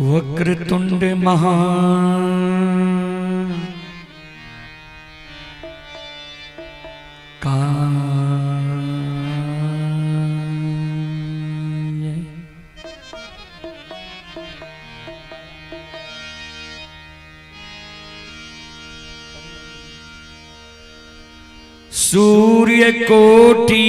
वक्रतुंड महा सूर्य कोटि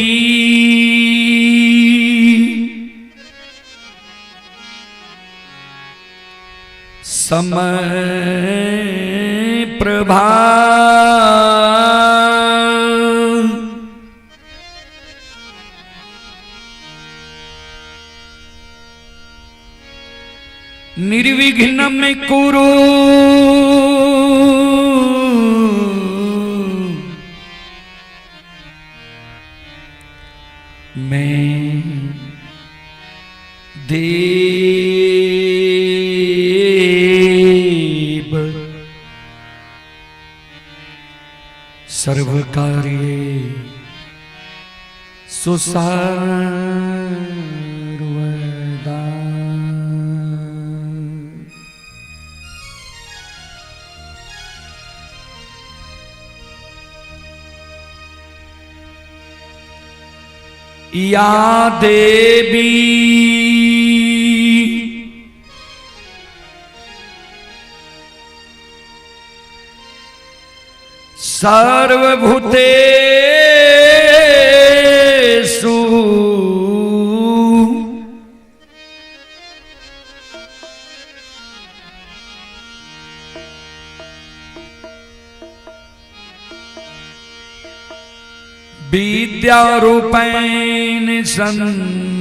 समय प्रभा निर्विघ्न में कुरु मैं देव सर्व कार्य सुसर्वदा। या देवी सर्वभूतेषु विद्यारूपेण संस्थिता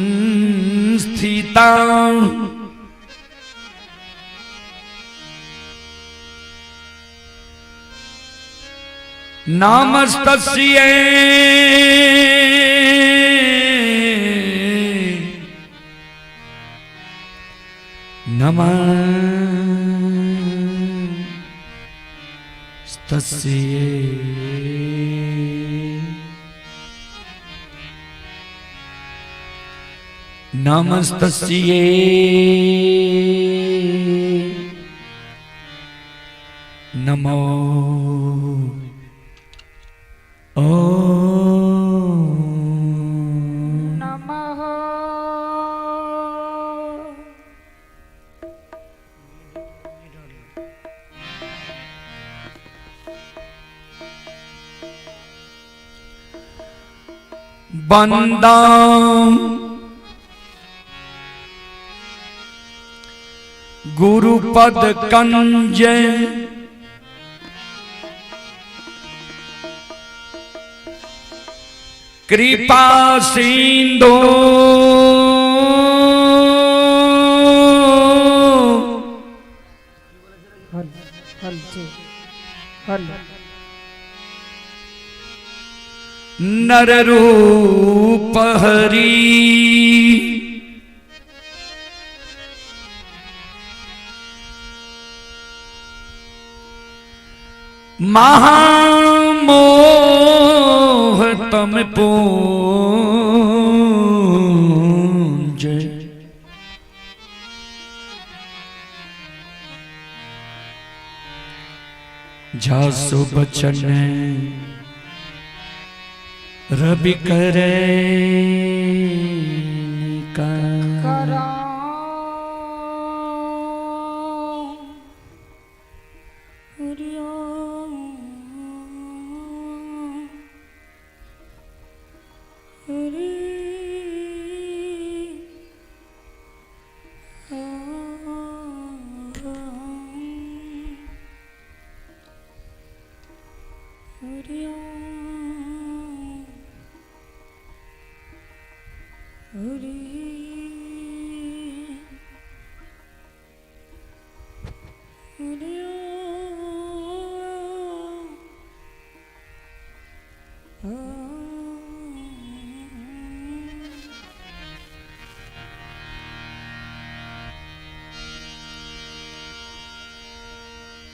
नमस्तस्यै नमस्तस्यै नमस्तस्यै नमो नमः। बंदा गुरुपद कंज कृपा सिंधु हल जी हल। नर रूप हरि महामोह तम पूंज जासु बचन रवि करे करा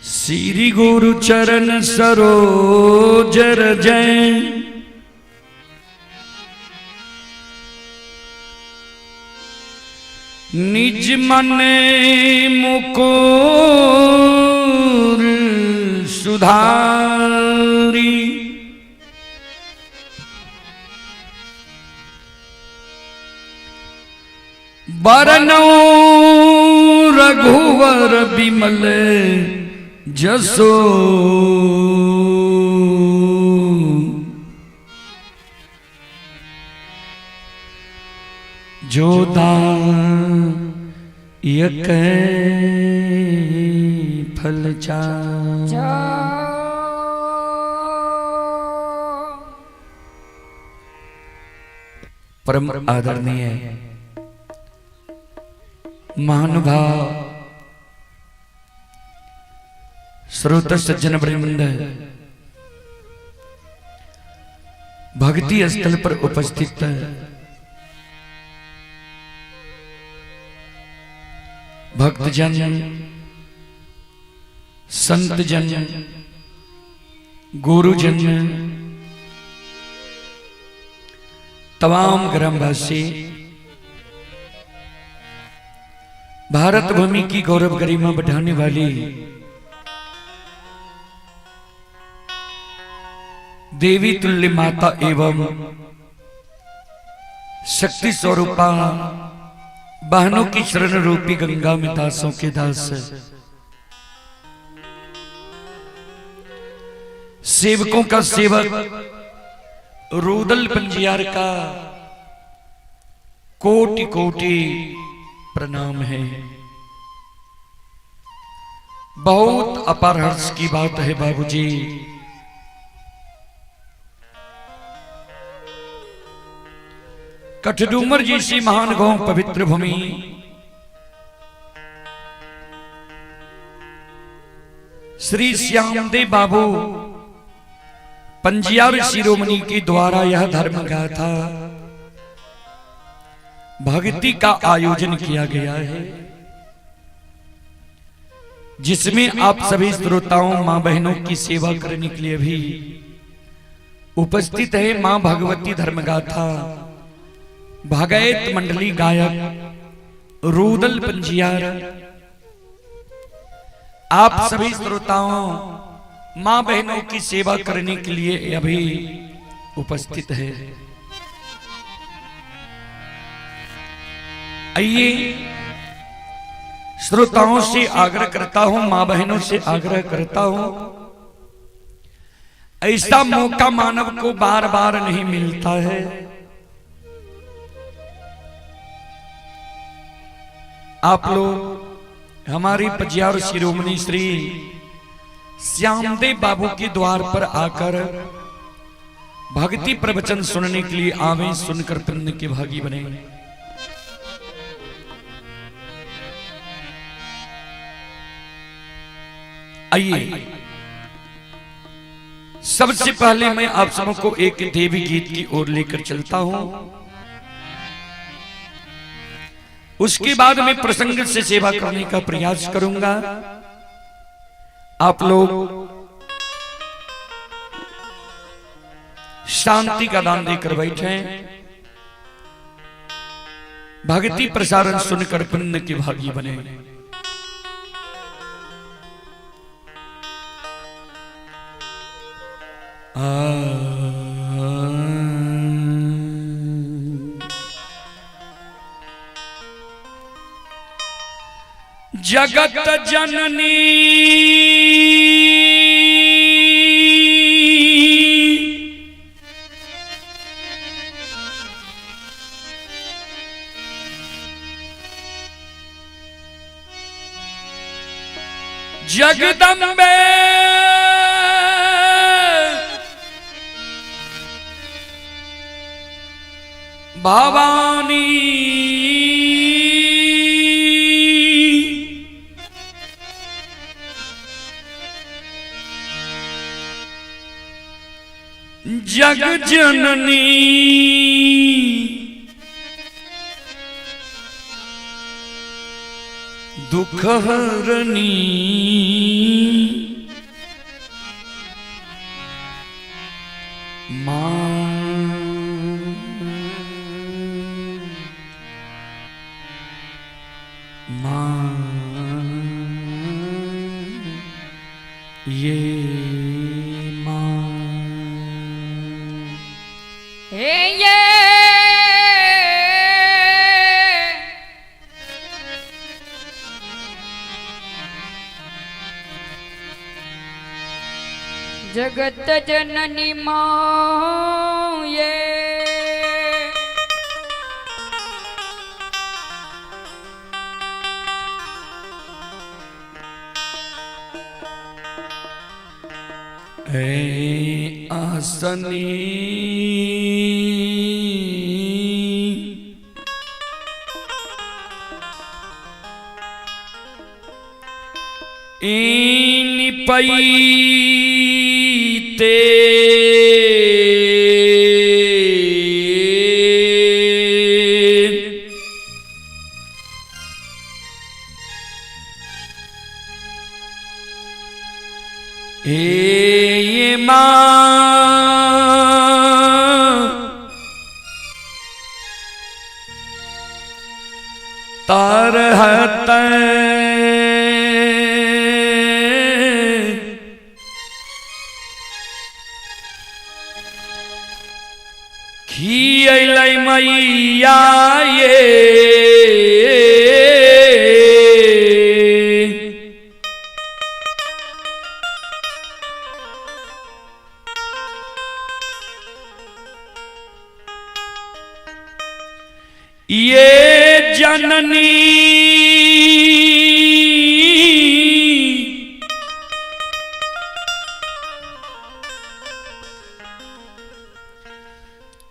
श्री गुरु चरण सरोज रजय निज मन मुकुर सुधारी। बरनौ रघुवर बिमल जसो जोदायक फल चा। परम आदरणीय महानुभाव श्रोत सज्जन वृंद, भक्ति स्थल पर उपस्थित भक्तजन, संतजन, गुरुजन, तमाम ग्रामवासी, भारत भूमि की गौरव गरिमा बढ़ाने वाली देवी तुल्य माता एवं शक्ति स्वरूपा बहनों की शरण रूपी गंगा में दासों के दास, सेवकों का सेवक रूदल पंजियार का कोटि कोटि प्रणाम है। बहुत अपार हर्ष की बात है बाबूजी, कठडूमर जैसी महान गांव पवित्र भूमि श्री श्यामदेव बाबू पंजियार शिरोमणि के द्वारा यह धर्म गाथा भक्ति का आयोजन किया गया है, जिसमें आप सभी श्रोताओं मां बहनों की सेवा करने के लिए भी उपस्थित है। मां भगवती धर्मगाथा भगैत मंडली गायक रूदल पंजियार आप सभी श्रोताओं मां बहनों की सेवा करने के लिए अभी उपस्थित है। आइए श्रोताओं से आग्रह करता हूं, मां बहनों से आग्रह करता हूं, ऐसा मौका मानव को बार बार नहीं मिलता है। आप लोग हमारी पजियार शिरोमणि श्री श्यामदेव बाबू के द्वार पर आकर भक्ति प्रवचन सुनने के लिए आवे, सुनकर पुण्य के भागी बने। आइए, सबसे पहले मैं आप सबको एक देवी गीत की ओर लेकर चलता हूं। उसके बाद मैं प्रसंग से सेवा करने का प्रयास करूंगा। आप लोग शांति का दान देकर बैठे, भक्ति प्रसारण सुनकर पुण्य के भागी बने। जगत जननी जगदम्बे भवानी, जग जननी दुख हरनी, मां मां ये मां। हे ये जगत जननी मां ये, ए आसनी इन पैते ए मां तरहत खियलै मैया ये, ये जननी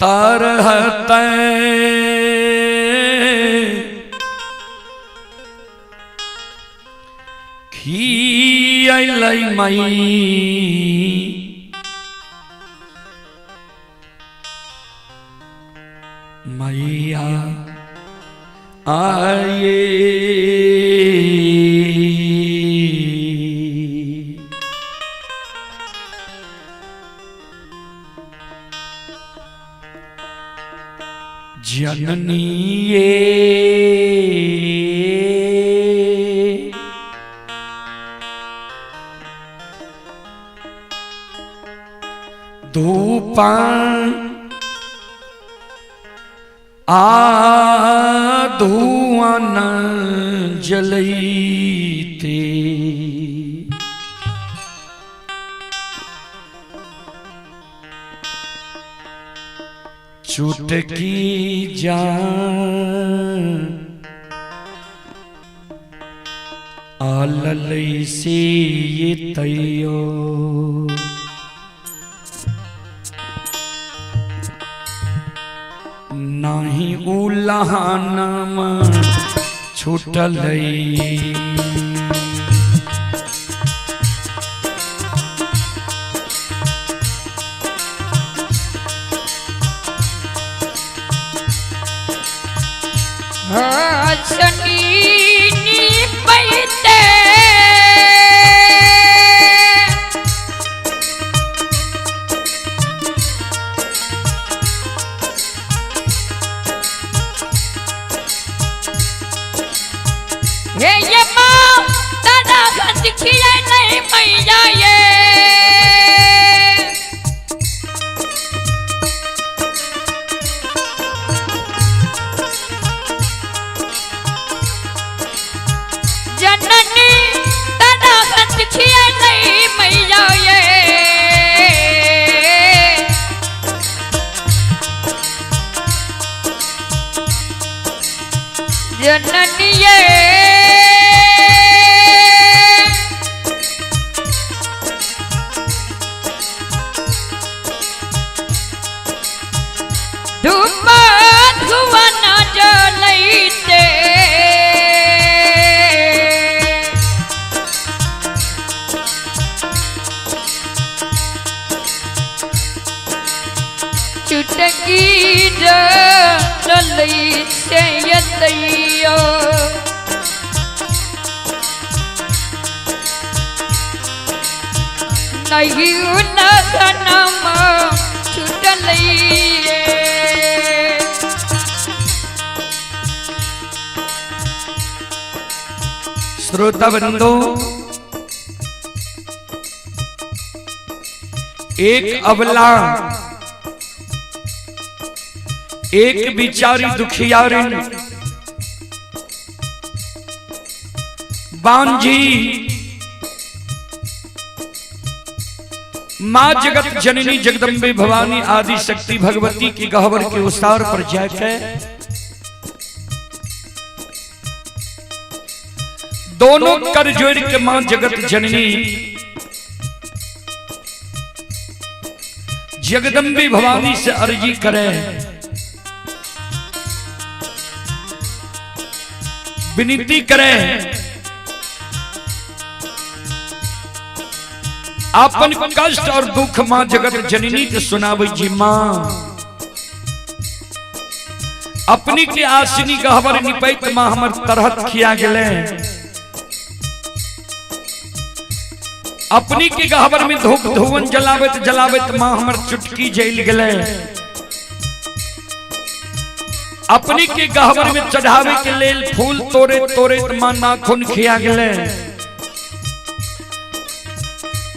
तरहत खियलै मई मैया आए। जननी ये धूपा आ धुआं जलईते, चुटकी जा आललई से ये तैयो, नाही उलहानम छूटलई। हथ खिया नहीं मैया ये। जननी तारा हथ खिया नहीं मैया ये। जननी ये धूप धुआं जलैते। चुटकी जलैते यतैयो। नहीं उलगनम छुटलैये। श्रोता बंधु, एक अबला, एक बिचारी दुखियारिन बांझी मां जगत जननी जगदम्बे भवानी आदि शक्ति भगवती की गहवर के उसार पर जाकर दोनों कर जोड़ के मां जगत जननी जगदम्बे भवानी से अर्जी करे, विनती करे, अपन कष्ट और दुख मां जगत जननी के सुनावे जी। मां अपनी के आसिनी गहवर निपैत मां हमर तरहत खिया गेले। अपनी के गहवर में धूप धुवन जलावत जलावत मां हमर चुटकी जल गेले। अपनी के गहवर में चढ़ावे के लेल फूल तोड़े तोड़े मां नाखून खिया गेले।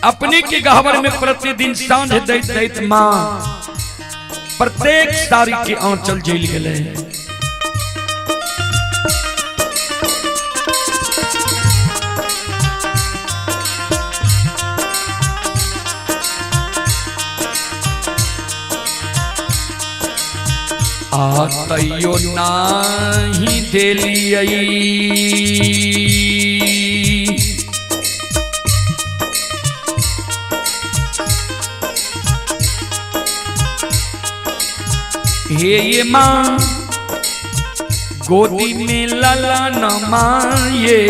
अपनी के गहवर में प्रतिदिन सांझ दैत दैत मां प्रत्येक साड़ी के आंचल जल गेले। आ तैयो नाही देलियै हे ये माँ गोदी में लला न माये।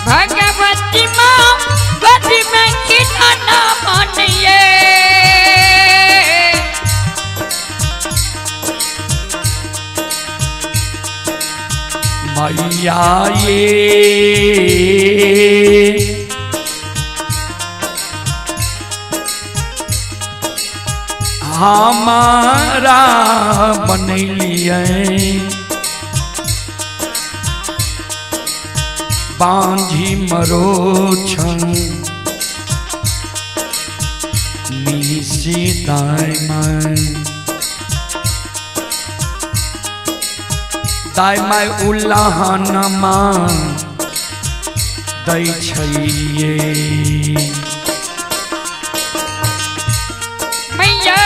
भगवती माँ गोदी में खिलौना मानिए। मैया ये हमारा बनैलियै बांझी मरो छन निशी दाय माय दाय माय उल्लाहन मां दै छैये। मैया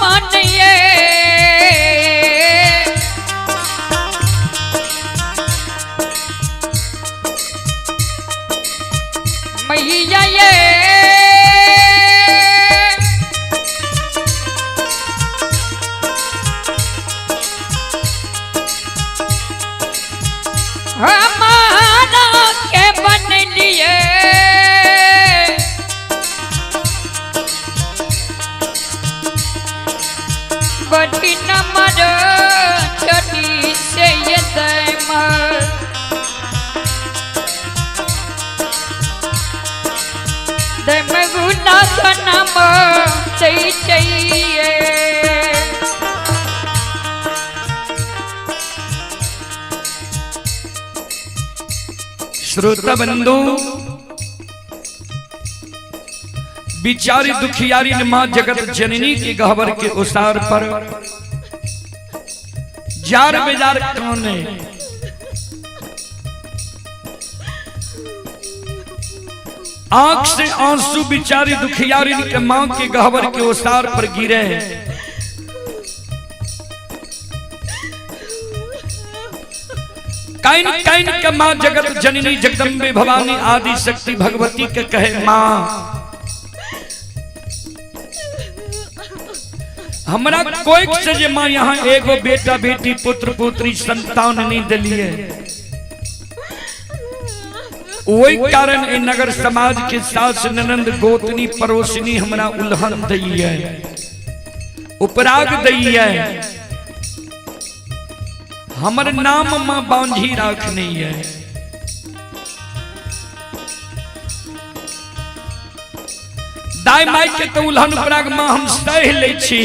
मनिए। मैया ये हमारा के बन लिए। बड़ी नमर चली से ये दैमर दैमगुना नम चाहिए। श्रोता बंधु, बिचारी दुखियारी ने मां जगत जननी के गहवर के उसार पर जार बेजार काने आंख से आंसू बिचारी दुखियारी के मां के गहवर के उसार पर गिरे। काइन काइन के मां जगत जननी जगदम्बे भवानी आदि शक्ति भगवती के कहे मां हमरा कोई से जे मां यहाँ एगो बेटा बेटी पुत्र पुत्री संतान नहीं दिलिए, वही कारण ए नगर समाज के सास ननंद गोतनी पड़ोसनी हमरा उल्हन दैये, उपराग दैये, हमर नाम मां बांझी राखनी है। दाई माई के तो उल्हन उपराग मां हम सह लै छी।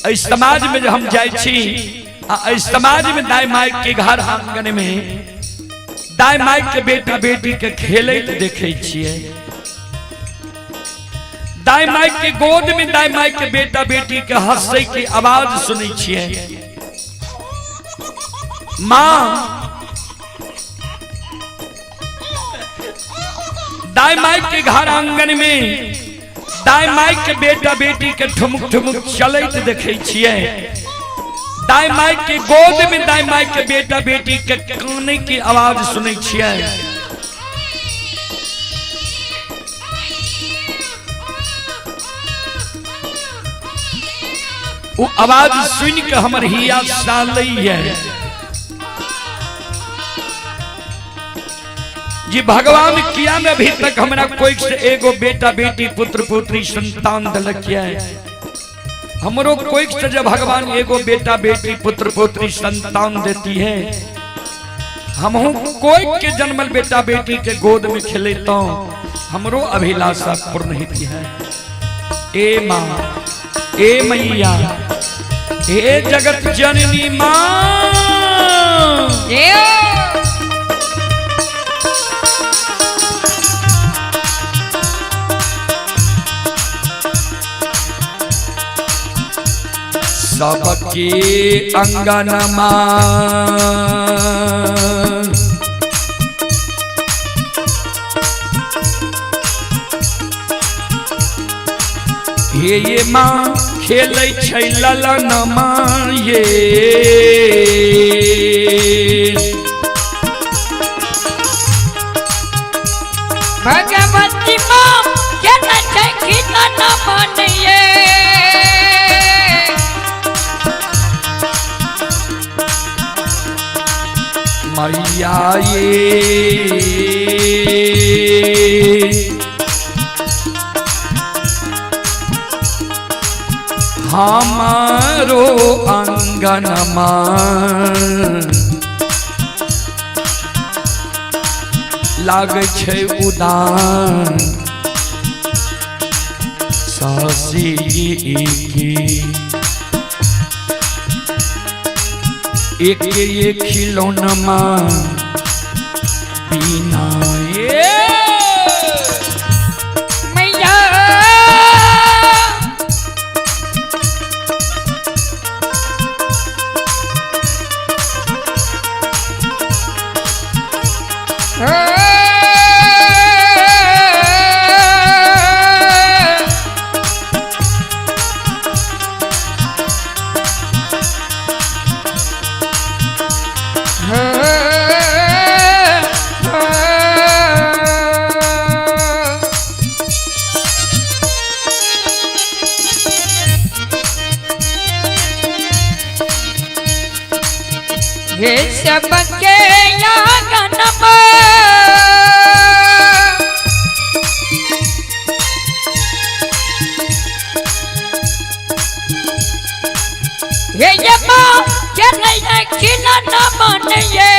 एहि समाज में जे हम जाइ छी आ एहि समाज में दाई माई के घर आंगन में दाई माई के बेटा बेटी के खेलैत देखै छियै, दाई माई के गोद में दाई माई के बेटा बेटी के हंसै के आवाज सुनै छियै। मां दाई माई के घर आंगन में दाई माई के बेटा बेटी के ठुमुक ठुमुक चलैत देखै छियै, दाई माई के गोद में दाई माई के बेटा बेटी के काने के आवाज सुनै छियै। वो आवाज सुन के हमर हिया सालैया जी भगवान किया में अभी तक हमरा कोई से एगो बेटा बेटी पुत्र पुत्री संतान दलक है। हमरो कोई से जब भगवान एगो बेटा बेटी पुत्र पुत्री संतान देती है, हमहू कोई के जन्मल बेटा बेटी के गोद में खेलता हमरो अभिलाषा पूर्ण होती है। ए माँ, ए मैया, ए जगत जननी माँ, सबके अंगनमा हे ये माँ खेलै छै ललनमा ये भगवती माँ खेलै छै खिलनमा ये। मैया ये हमारो अंगनमा लागै छै उदान सासी की एक ये खिलौनमा बिना ये मैया हे सबके आंगनमा। हे यमा चलैया खिलना मन ये।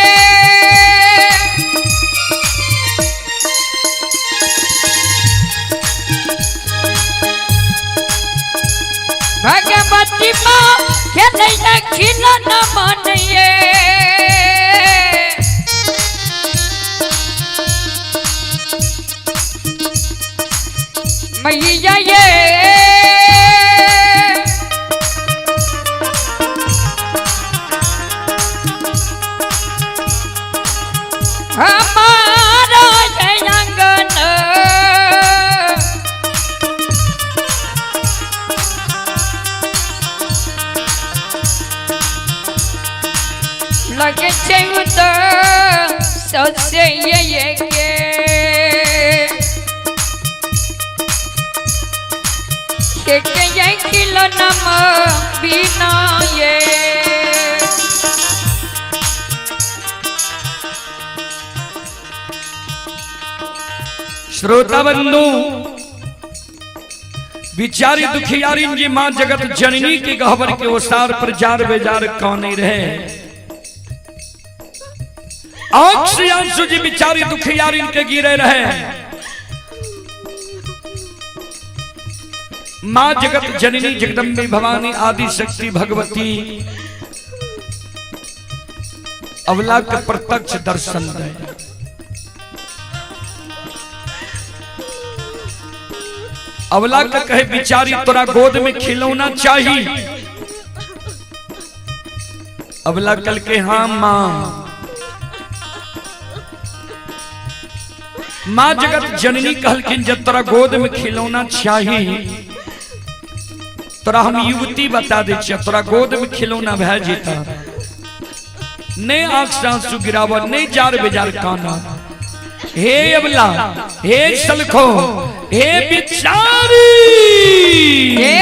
भगवती माँ चलैया खिलना मन ये। मैया ये हमारा आंगन। लगे उतर सबसे ये के के खिलनम बिना ये। श्रोता बंधु, बिचारी दुखियारी जी माँ जगत जननी के गहबर के ओसार पर जार बेजार कौन रहे। आंख से आंसू जी बिचारी दुखियारी के गिरे रहे। माँ जगत जननी जगदम्बे भवानी आदि शक्ति भगवती अवला के प्रत्यक्ष दर्शन दे। अवला के कहे बिचारी तोरा गोद में खिलौना चाहिए। अवला कल के हाँ माँ। माँ जगत जननी कहलखिन जब तोरा गोद में खिलौना चाहिए तोरा हम युवती बता दे छियै, तोरा गोद में खिलौना भए जेता। ने आंख से आंसू गिराव, ने जार बेजार काना। हे अबला, हे सलखो, हे बिचारी, हे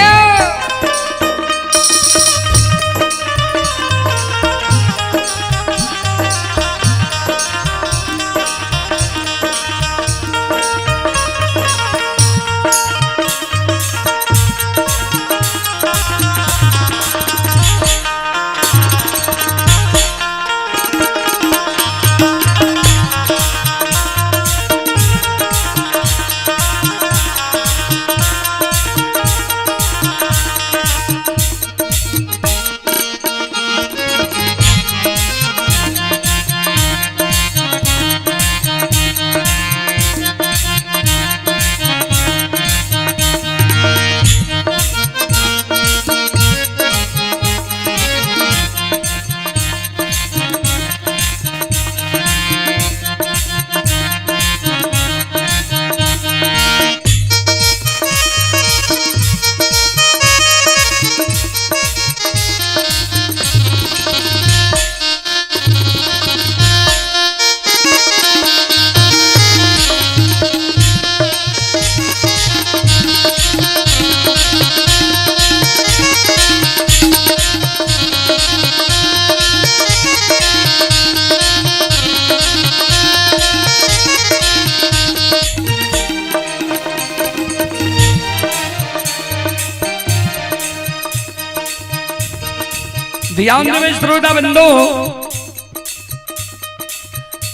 ध्यान देवे श्रोता बंधु,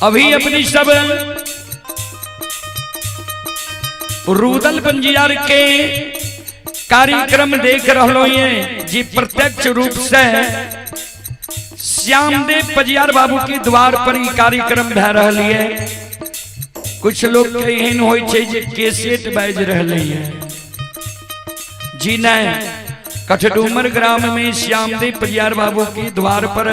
अभी अपनी सब रुदल पंजियार के कार्यक्रम देख रहो ये जी प्रत्यक्ष रूप से श्यामदेव पजियार बाबू के द्वार पर ई कार्यक्रम भए रहल है। कुछ लोग के एहन होय छै जे कैसेट बाजि रहले है। जी नहीं, कठडूमर ग्राम में श्यामदेव पजियार बाबू के द्वार पर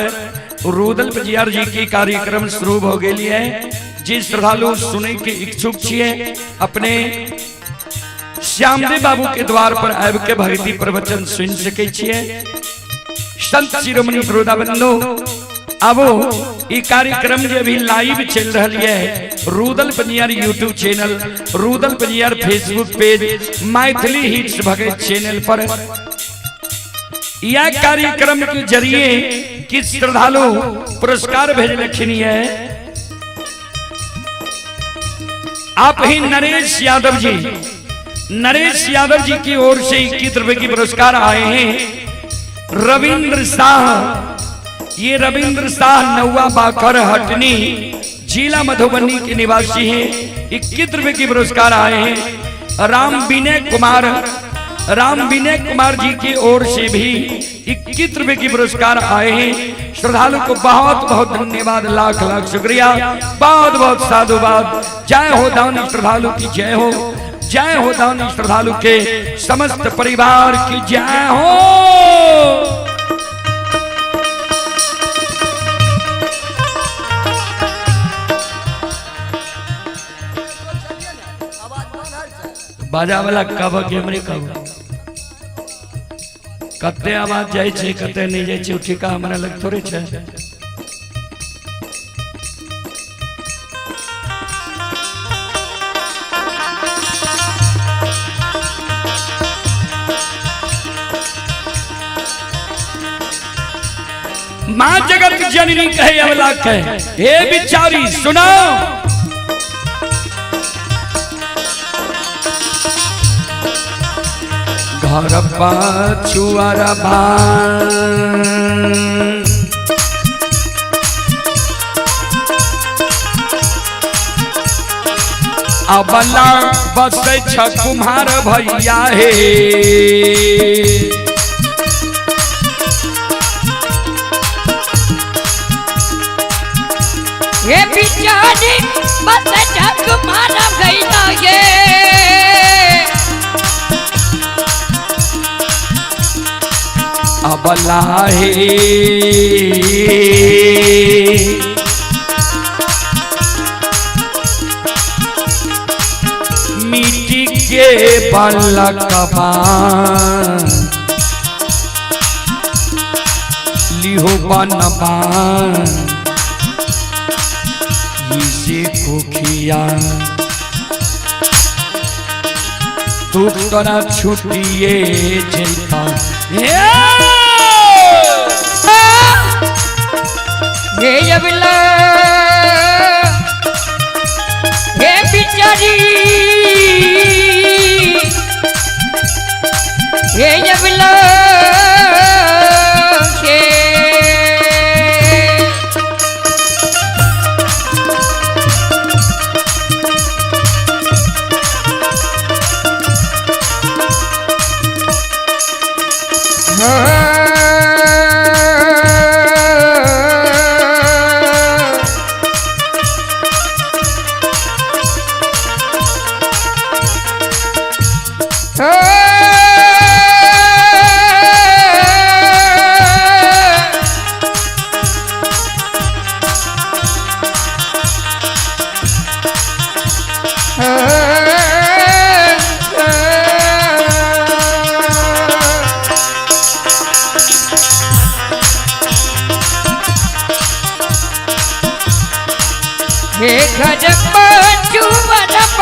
रुदल पजियार जी के कार्यक्रम शुरू हो गई है। जी श्रद्धालु सुने के इच्छुक छिए अपने श्यामदेव बाबू के द्वार पर आबि के भक्ति प्रवचन सुन सकै छिए। संत शिरोमणि श्रोता बंधु, आबो ई कार्यक्रम जे अभी लाइव चल रहा है Rudal Panjiyar YouTube channel, Rudal Panjiyar Facebook page, Maithili hits Bhagat channel पर यह कार्यक्रम के जरिए किस श्रद्धालु पुरस्कार भेजलखिन है। आप ही नरेश यादव जी, नरेश यादव जी की ओर से 21 रुपए की पुरस्कार आए हैं। रविंद्र शाह, ये रविंद्र शाह नौवा बाखर हटनी जिला मधुबनी के निवासी हैं, 21 रुपए की पुरस्कार आए हैं। राम विनय कुमार, राम विनय कुमार जी की ओर से भी 21 रुपए की पुरस्कार आए हैं। श्रद्धालु को बहुत बहुत धन्यवाद, लाख लाख शुक्रिया, बहुत बहुत साधुवाद। जय हो दानी श्रद्धालु की जय हो, जय हो दानी श्रद्धालु के समस्त परिवार की जय हो। बाजा वाला कब के हमरे कब कते आवाज जाइ छै कते नहीं जाइ छै, ओ ठीका हमरा लग थोड़े छै। माँ जगत जननी कहे अवला कहे, हे बिचारी सुनो, घर पाछुआर अबला बसै छ कुम्हार भैया हे। हे बिचारी बस जग मारा भैया ये। अबला हे मिट्टी के बलकबा लिहो बनबा इसे कोखिया दुख तोरा छुटिए जैता। हे अबला हे बिचारी हे अबला हे हे घर चुवरप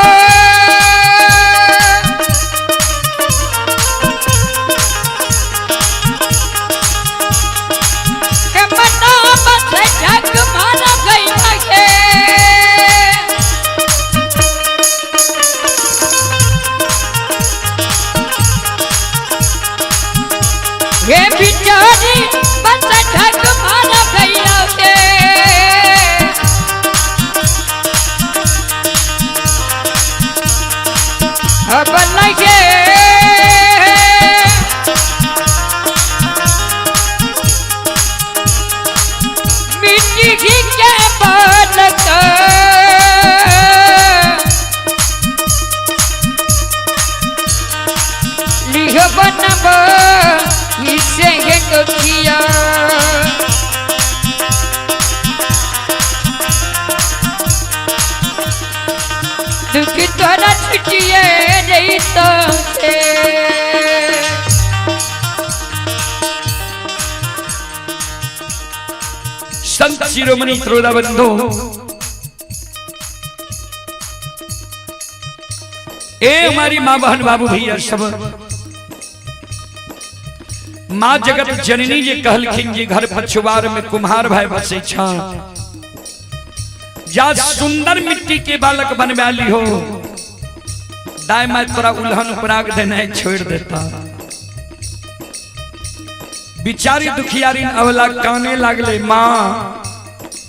कमना बस जग मारा गई के। हे बिचारी बस जग मारा गई के। अब लगे मिट्टी के बालक लिह बनब इसे किया। दुख तोरा छुटिए रही तो संत शिरोमणि त्रोदा बंधु ए हमारी माँ बहन बाबू भैया सब, माँ जगत जननी जे कहलखिन जे घर पछुआर में कुम्हार भाई बसे छा, जा सुंदर मिट्टी के बालक बनवा ली हो, दाय माय तोरा उल्हन उपराग देना छोड़ देता। बिचारी दुखियारी अवला काने लागले, माँ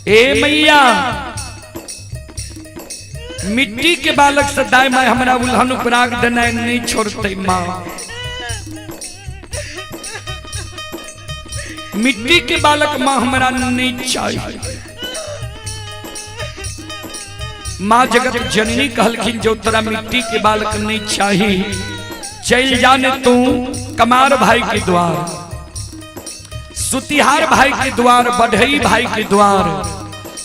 ए मैया मिट्टी के बालक से दाय माय हमरा उल्हन उपराग देना नहीं छोड़ते। माँ मिट्टी के बालक माँ हमरा नहीं चाहिए। माँ जगत जननी कहलखिन जो तोरा मिट्टी के बालक नहीं चाहिए, चल जाने तू कमार भाई के द्वार, सुतिहार भाई के द्वार, बढ़ई भाई के द्वार,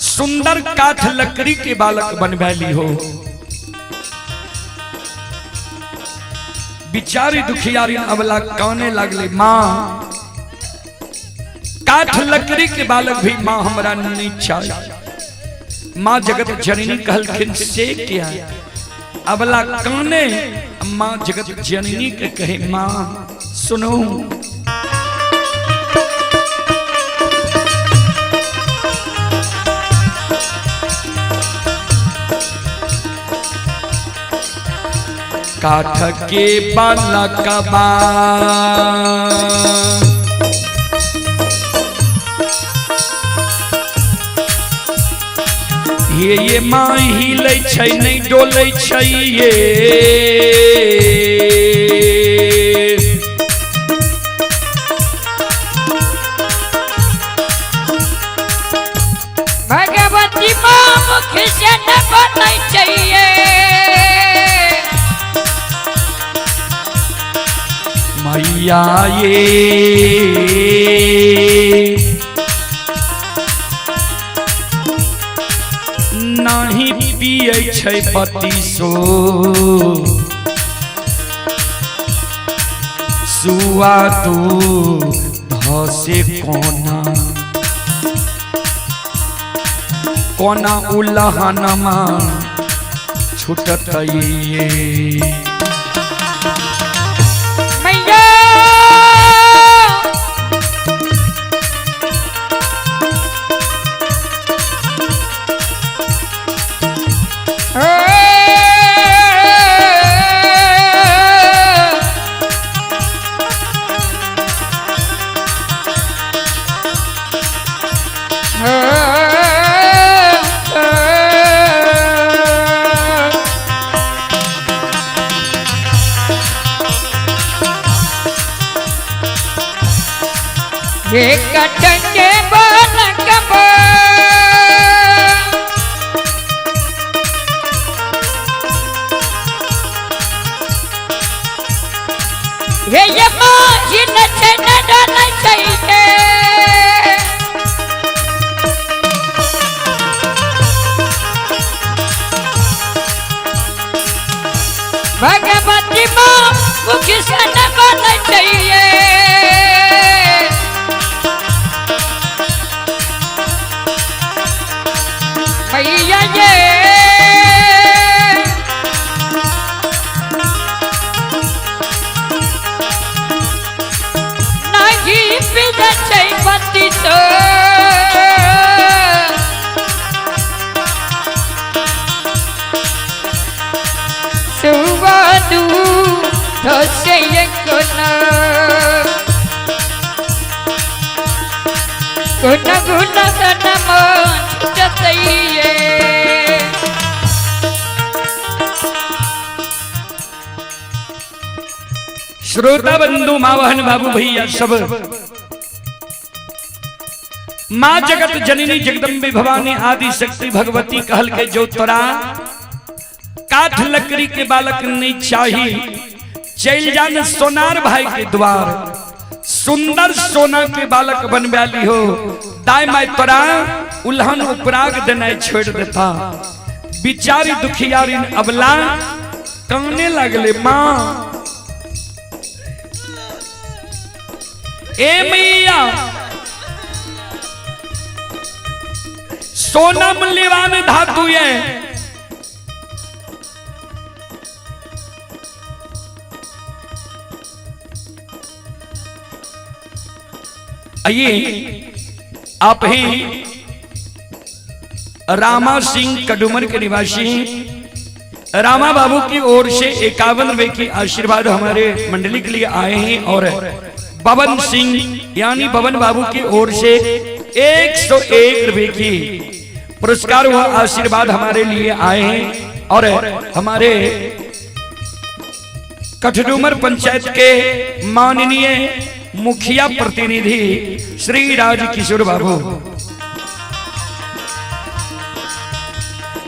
सुंदर काठ लकड़ी के बालक बनवैली हो। बिचारी दुखियारी अबला काने लगले, माँ काठ लकड़ी के बालक भी माँ हमरा नहीं चाहिए। माँ जगत जननी कहलखिन से क्या? अबला काने माँ जगत जननी के कहे, माँ सुनो, काठ के बालकबा ये माँ हिलै छै नहीं डोलै छै ये, भगवती माँ मुख से न बोलै चाहिए। मैया ये नहीं पियै छै पतिसो सुआ तू धसे कोना कोना उलहनमा छुटतै ये। मैया ये कटके बालकबा हे ये माँ नचे न डोलै चाहिए। भगवती माँ मुख से न बोलै चाहिए। मैया ये नहीं पिया पति तो सुवादू धसे कोना गुना गुना सनम छुटतैये। श्रोता बंधु माँ बहन बाबू भैया सब, माँ जगत जननी जगदम्बे भवानी आदि शक्ति भगवती कहल के जो तोरा काठ लकड़ी के बालक नहीं चाहिए, चल जान सोनार भाई के द्वार, सुंदर सोना के बालक बनवाली हो, दाय माय तोरा उल्हन उपराग देना छोड़ देता। बिचारी दुखियारी अबला काने लगले, माँ ए मैया सोना मूल्यवान धातु है, आइए आप हैं रामा सिंह कडुमर के निवासी हैं। रामा बाबू की ओर से 51 रुपए की आशीर्वाद हमारे मंडली के लिए आए हैं और बबन सिंह यानी बबन बाबू की ओर से 101 रुपए की पुरस्कार व आशीर्वाद हमारे लिए आए हैं। और हमारे कठडूमर पंचायत के माननीय मुखिया प्रतिनिधि श्री राज किशोर बाबू,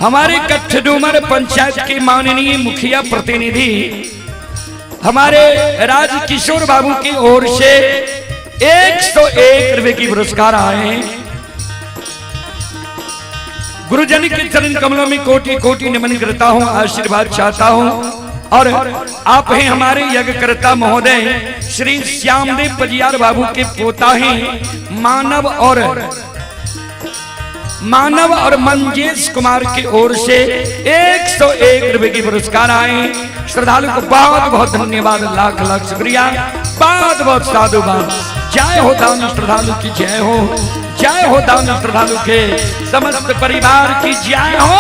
हमारे कठडूमर पंचायत के माननीय मुखिया प्रतिनिधि हमारे राज किशोर बाबू की ओर से 101 रुपए की पुरस्कार आए हैं। गुरुजन के चरण कमलों में कोटि कोटि नमन करता हूं, आशीर्वाद चाहता हूं। और आप हैं हमारे यज्ञकर्ता महोदय श्री श्यामदेव पजियार बाबू के पोता हैं मानव और मंजेश कुमार की ओर से 101 रुपए की पुरस्कार आए। श्रद्धालु को बहुत बहुत धन्यवाद, लाख लाख शुक्रिया, बहुत बहुत साधुवाद। जय हो दान श्रद्धालु की जय हो, जय हो दान श्रद्धालु के समस्त परिवार की जय हो।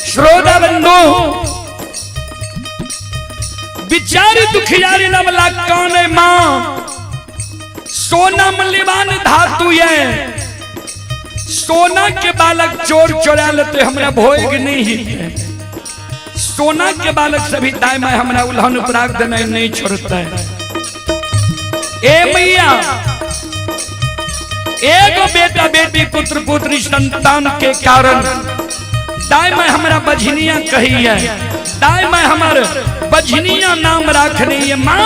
श्रोता बंधु, बिचारी दुखियारी नवला कौन है मां, सोना मूल्यवान धातु है, सोना के बालक चोर चोरा लेते हमरा भोग नहीं है, सोना के बालक सभी दाएं में हमरा उल्हन उपराग देना नहीं छोड़ता है। ए मैया, एगो बेटा बेटी पुत्र पुत्री संतान के कारण दाई में हमरा बझनिया कही है, दाई में हमार बझनिया नाम रखनी है मां।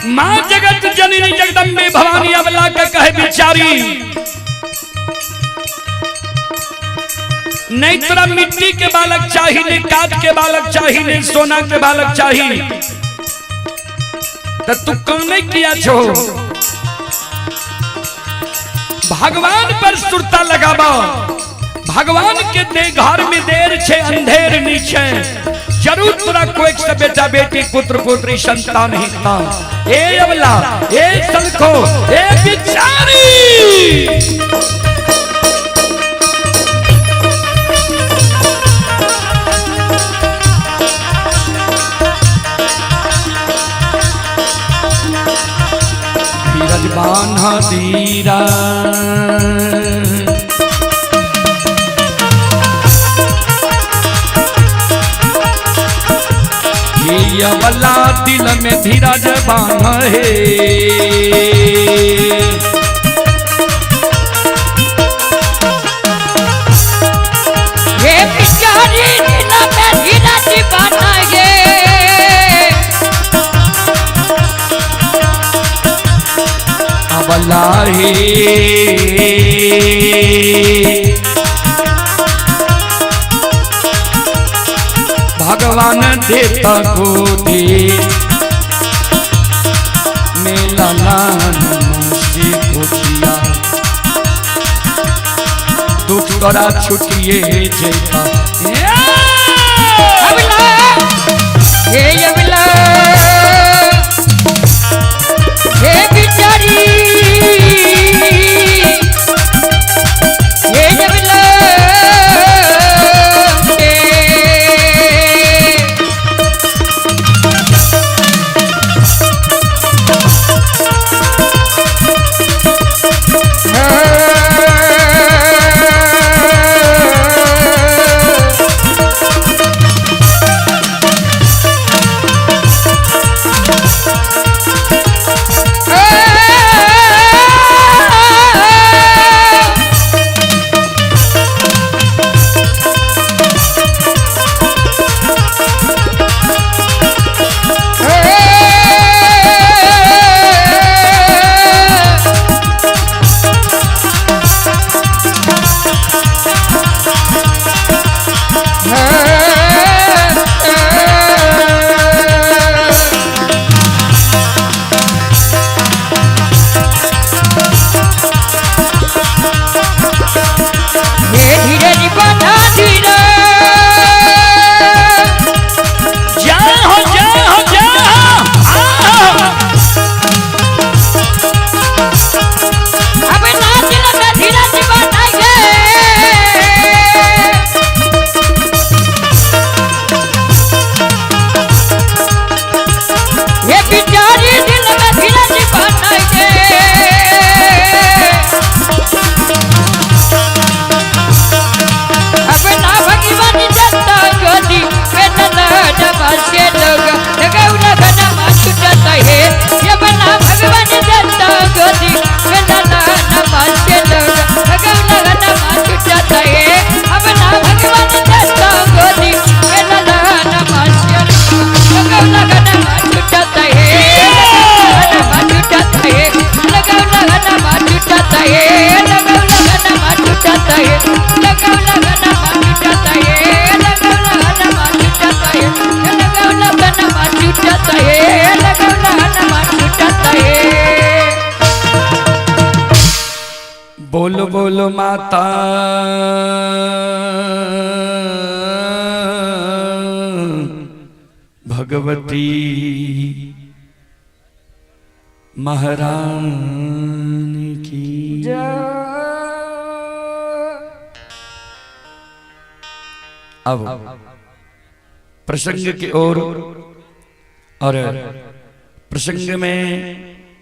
मां जगत जननी जगदम्बे भवानी अबला का कहे बिचारी, नहीं तोरा मिट्टी के बालक चाहिए, नहीं काट के बालक चाहिए, नहीं सोना के बालक चाहिए, तो तू कौन किया छो? भगवान पर सुरता लगाबा, भगवान के दे घर में देर छे अंधेर नीचे, जरूर तोरा कोई से बेटा बेटी पुत्र पुत्री संतान ही था। ए अबला, ए सलखो, ए बिचारी, धीरज बान्हा धीरा, ये अबला दिल में धीरज बान्हा है। ये बिचारी दिल में धीरज बान्हा है। अबला हे भगवान देता गोदी मेला लान मासी कोचिया, दुख तोरा छुटिए जेता। बोल माता भगवती महारानी की अब प्रसंग की ओर और प्रसंग में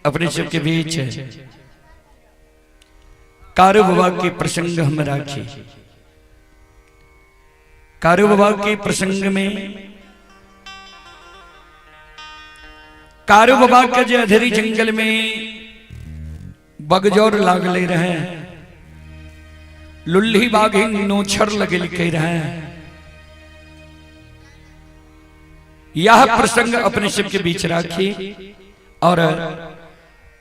अपने सबके बीच कारू बाबा के प्रसंग हम राखी। कारू बाबा के प्रसंग में कारू बाबा के जे अधेरी जंगल में बगजोर लागले रहे, लुल्ही बाघिन नोछर लगल के रहे, यह प्रसंग अपने सबके बीच राखी और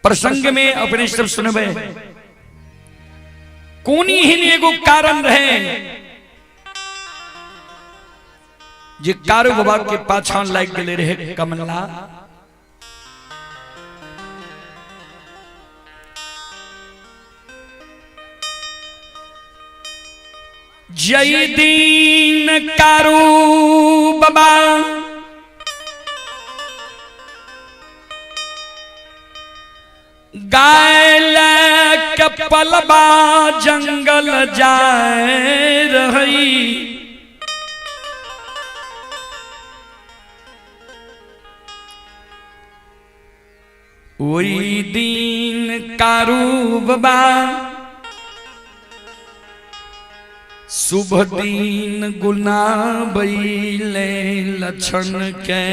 प्रसंग में अपने सब सुनबे। कोनी ही एगो कारण रहे जे कारू बाबा के पाछां लाग गेले रहे कमला। जय दीन कारू बाबा गाय कपलबा जंगल जाए रही, वही दिन कारू बाबा शुभ दिन गुनाबैले लक्षण के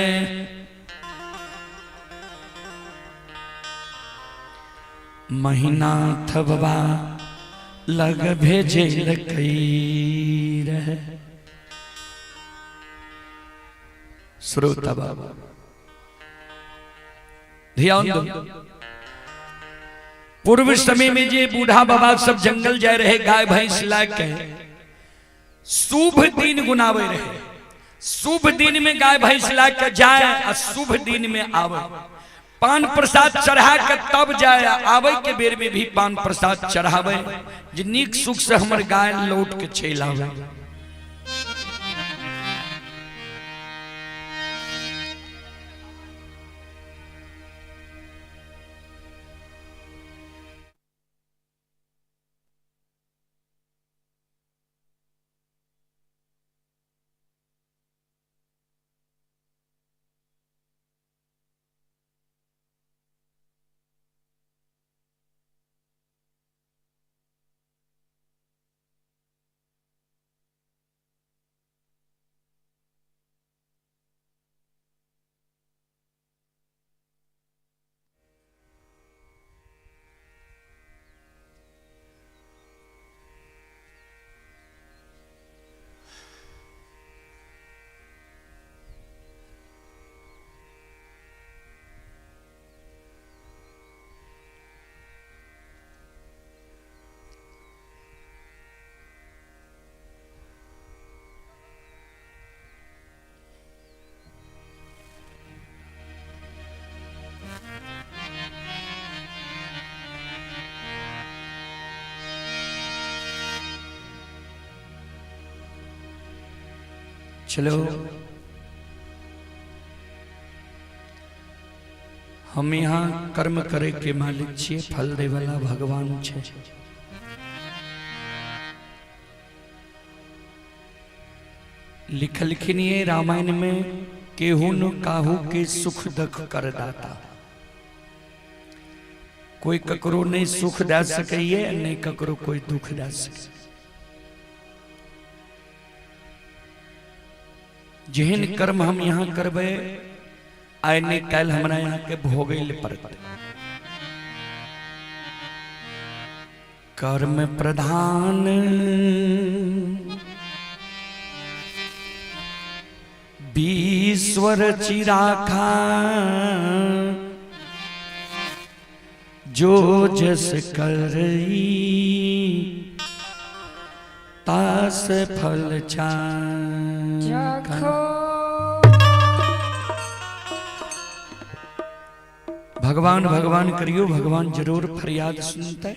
महीनाथ बाबा लग भेजे रहे। श्रोता बाबा ध्यान दो, पूर्व समय में जे बूढ़ा बाबा सब जंगल जाए रहे गाय भैंस ला के शुभ दिन गुनावे रहे। शुभ दिन में गाय भैंस ला के जाए और शुभ दिन में आवे, पान प्रसाद चढ़ा के तब जाए, आवे के बेर में भी पान प्रसाद चढ़ावे जे नीक सुख से हमर गाय लौट के चल आवे। चलो हम यहाँ कर्म करे के मालिक छिए, फल दे वाला भगवान छे। लिखलखिन ये रामायण में केहू न काहू के सुख दुख कर दाता। कोई ककरो नहीं सुख दे सके, नहीं ककरो कोई दुख दे सके। जेहन कर्म हम यहाँ करबे आइ नहीं काल्हि हमरा यहाँ के भोगै ले पड़तै। कर्म प्रधान ईश्वर चिराखा, जो जस करई तास फल चाखा। भगवान भगवान करियो, भगवान जरूर फरियाद सुनते।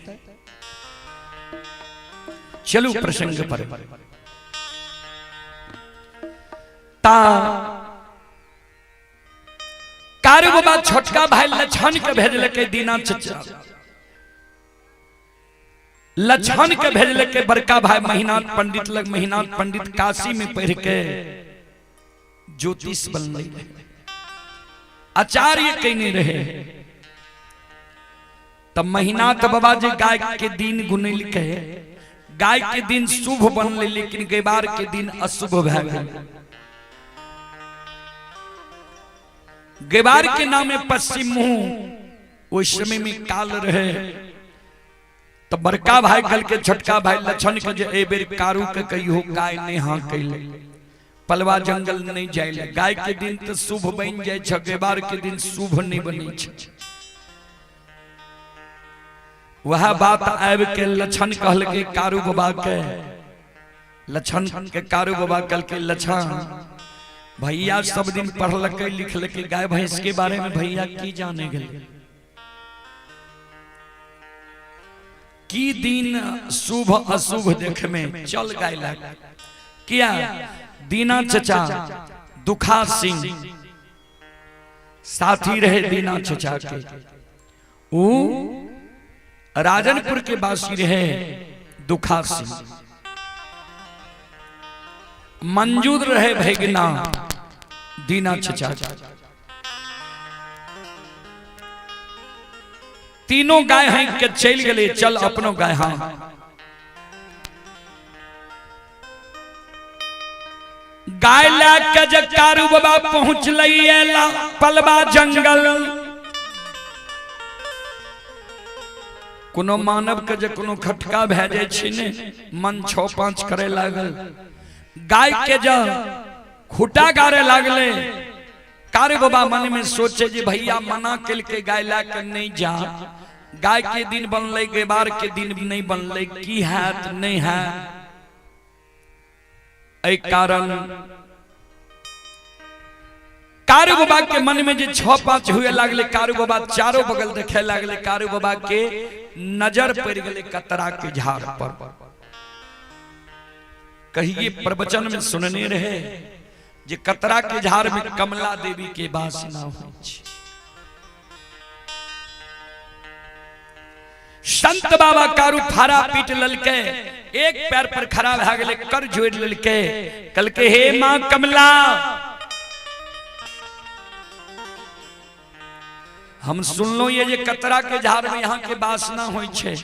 चलू प्रसंग पर। ता कारू बाबा छोटका भाई लछन के भेजलकै दीना चचा, लछन के भेजलकै बड़का भाई महिनाथ पंडित लग। महिनाथ पंडित काशी में पढ़ के ज्योतिष बनलै, आचार्य कहने रहे। तब महिनाथ बाबा जी गाय के दिन गुनलकै, गाय के दिन शुभ बनलै, लेकिन गैबार के दिन अशुभ भए गेल। गैबार के नाम पश्चिम मुंह, ओहि समय में काल रहे। तो बड़का भाई कल के छोटका भाई लछन के जे ए बेर कारू के कहियो गाय नहीं हाँ कैले, पलवा जंगल नहीं जाए। गाय के दिन तो शुभ बन जाए छै, गैबार के दिन शुभ नहीं बनै छै। वह बात आबि के लछन कहलकै कारू बाबा के, लछन के कारू बाबा कहलकै लछन भैया सब दिन पढ़लकै लिखलकै, गाय भैंस के बारे में भैया की जाने गेल, की दिन शुभ अशुभ देख में चल गाय लग किया। दीना चचा दुखा सिंह साथी रहे दीना चचा के, ऊ राजनपुर के वासी रहे दुखा सिंह। मंजूर रहे भैगना दीना चचा। तीनों गाय हैं के चल गए, चल अपनो गाय। हाँ गाय ला के जे कारू बाबा पहुंचलै पलवा जंगल। कोनो मानव के जे कोनो खटका भए जाइ छै ने, मन छो पांच करे लागल। गाय के जे खूटा गारे लागले, कारू बाबा मन में सोचे जे भैया मना केलकै गाय ला के नहीं जा, गाय के दिन बनलै गैबार के दिन नहीं बनलै, की हैत नहीं हैत। एहि कारण कारू बाबा के मन में जे छो पांच हुए लागले, कारू बाबा चारों बगल देखे लागले। कारू बाबा के नजर पड़ गए कतरा के झाड़ पर। कहिए प्रवचन में सुनने रहे जे कतरा के झाड़ में कमला देवी के वास ना होइ छै। संत बाबा कारू फारा पीट ललके, एक पैर पर खड़ा भए गेलै, कर जोड़ ललके, कहलकै हे मां कमला, हम सुनलो ये जे कतरा के झाड़ में यहाँ के वासना होइ छै।